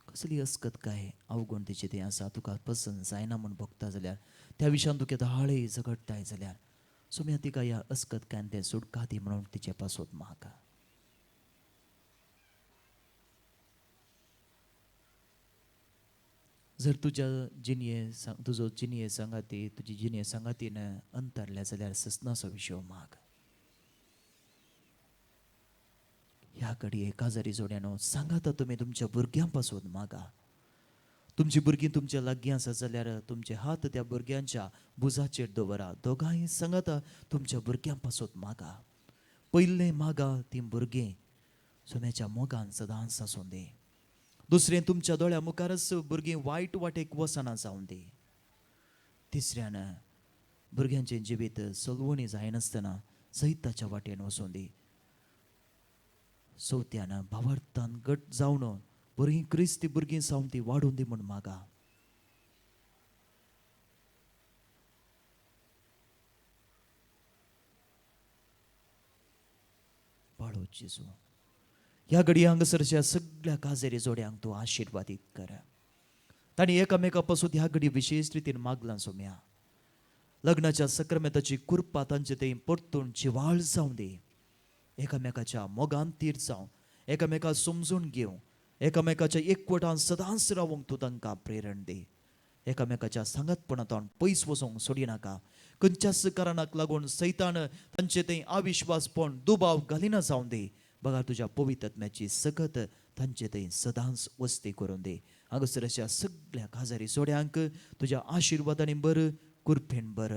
कसली अस्कत काय अवगुण तिचे तें आसा तुका पसंत जायना म्हूण भोगता जाल्यार, त्या विशयान तुका दाळे झगडटाय जाल्यार सोम्या तिका ह्या अस्कत कांय तें सुटका दी म्हणून तिचे पासून माग. जर तुज्या जिणये तुजो जिणये सांगाती तुजी जिणये सांगातीन अंतरल्या जाल्यार ससनाचो विशय माग. ह्या घडये काजारी जोड्यानो सांगाता तुमी तुमच्या भुरग्यां पासून मागा. तुमची भुरगीं तुमच्या लागीं आसा जाल्यार तुमचे हात त्या भुरग्यांच्या भुजाचेर दवरा. दोगांय सांगाता तुमच्या भुरग्यां पासून मागा. पयलें मागा तीं भुरगीं सोम्याच्या मोगान सदांच आसूं दी. दुसरें तुमच्या दोळ्या मुखारच भुरगीं वायट वाटेक वचना जावं दी. तिसऱ्यान भुरग्यांचें जिवीत सलवणी जायनासतना जैताच्या वाटेन वचूं दी. चवथ्यान भावार्थान घट जावन बरीं क्रिस्ती भुरगीं जावन ती वाडून दी म्हूण मागा. बाळो जेजू, ह्या घडये हांगासरच्या सगळ्या काजेरी जोड्यांक तूं आशिर्वादीत कर. तांणी एकामेका पासून ह्या घडये विशेश रितीन मागलां सोम्या. लग्नाच्या सक्रामेंताची कृपा तांचे थंय परतून जिवाळ जावं दी. एकामेकाच्या मोगान तीर जावं, एकामेका समजून घेवं, एकामेकाच्या एकवटान सदांच रावंक तूं तांकां प्रेरण दी. एकामेकाच्या सांगातपणांत पयस वचूंक सोडिनाका. खंयच्याच कारणाक लागून सैतान तांचे थंय अविश्वासपण दुबाव घालिना जावं दी. बघा तुज्या पवित्र आत्म्याची सकत तांचे थंय सदांच वस्ती करून दी. हांगासर अशा सगळ्या काजारी जोड्यांक तुज्या आशिर्वादांनी बर, कुरपेन बर.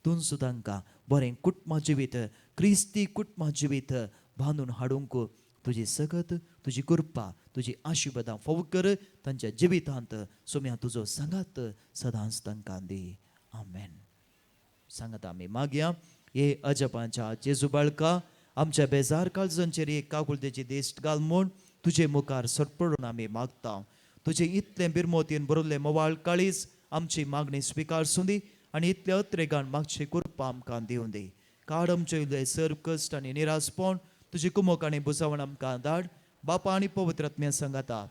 तूंच तांकां बरें कुटुंबा जिवीत, क्रिस्ती कुटुंबा जिवीत बांदून हाडूंक तुजी सकत, तुजी कृपा, तुजी आशिर्वादां फावो कर तांच्या जिवितांत. सोम्या तुजो सांगात सदांच तांकां दी. आमेन. सांगात आमी मागया. हे अजपांच्या जेजू बाळका, आमच्या बेजार काळजांचेर एक काकुळतेची दिश्ट घाल म्हूण तुजे मुखार सरपडून आमी मागता. तुजें इतलें बिरमोतीन बरयल्लें मोवाळ काळीज आमची मागणी स्विकारसूं दी आनी इतल्या अत्रेगान मागची कृपा आमकां दिवं दी. काड आमचे इल्ले सर कश्ट आनी निरासपण तुजी कुमोक आनी बुजावण आमकां धाड. बापा आनी पवित्र आत्म्या सांगाता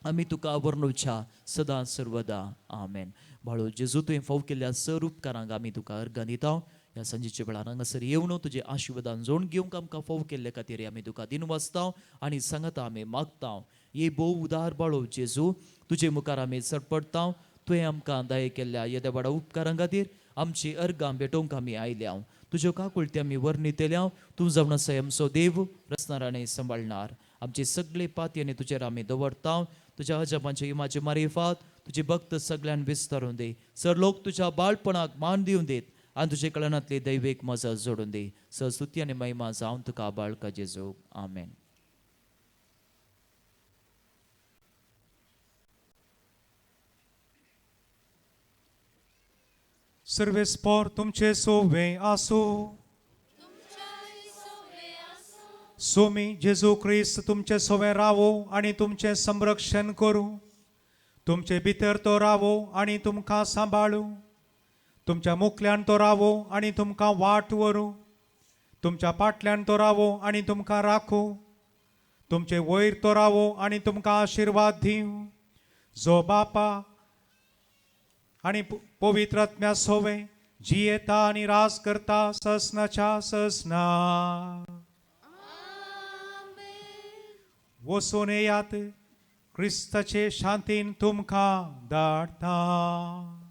आमी तुका वर्णुच्या सदां सर्वदा. आमेन. बाळो जेजू, तुवें फाव केल्ल्या सर उपकारांक आमी तुका अर्गां दिता. ह्या सांजेच्या वेळार हांगासर येवन तुजे आशिर्वादान जोड घेवंक आमकां फाव केल्ले खातीर आमी तुका दिनवासता आनी सांगाता आमी मागता. हे भोव उदार बाळो जेजू, तुजे मुखार आमी सरपडटा. तुवें आमकां दया केल्ल्या येद्या व्हडा उपकारां खातीर आमची अर्गां भेटोवंक आमी आयल्या. तुज्यो काकुळटी आमी वर्णितल्या. तूं जावन आसा आमचो देव, रचणार आनी सांबाळणार. आमची सगळे पातयेनी तुजेर आमी दवरता. तुज्या अजापांचे इमाचे मारिफात तुजी भक्त सगळ्यान विस्तारून दी. सर लोक तुज्या बाळपणाक मान दिवन दीत आनी तुजे कळनांतली दैवीक मजा जोडून दी. सर स्तुती आनी महिमा जावन तुका बाळका जेजू. आमेन. सर्वेस्पोर तुमचे सोवे आसूं. सोमी जेजू क्रिस्त तुमचे सोवे रावो आनी तुमचें संरक्षण करूं. तुमचे भितर तो रावो आनी तुमकां सांबाळूं. तुमच्या मुखल्यान तो रावो आनी तुमकां वाट व्हरूं. तुमच्या फाटल्यान तो रावो आनी तुमकां राखूं. तुमचे वयर तो रावो आनी तुमकां आशिर्वाद दिवं. जो बापा आनी पवित्र आत्म्या सोवे जियेता आनी राज करता ससनाच्या ससना. वचून येयात, क्रिस्ताचे शांतीन तुमकां धाडटा.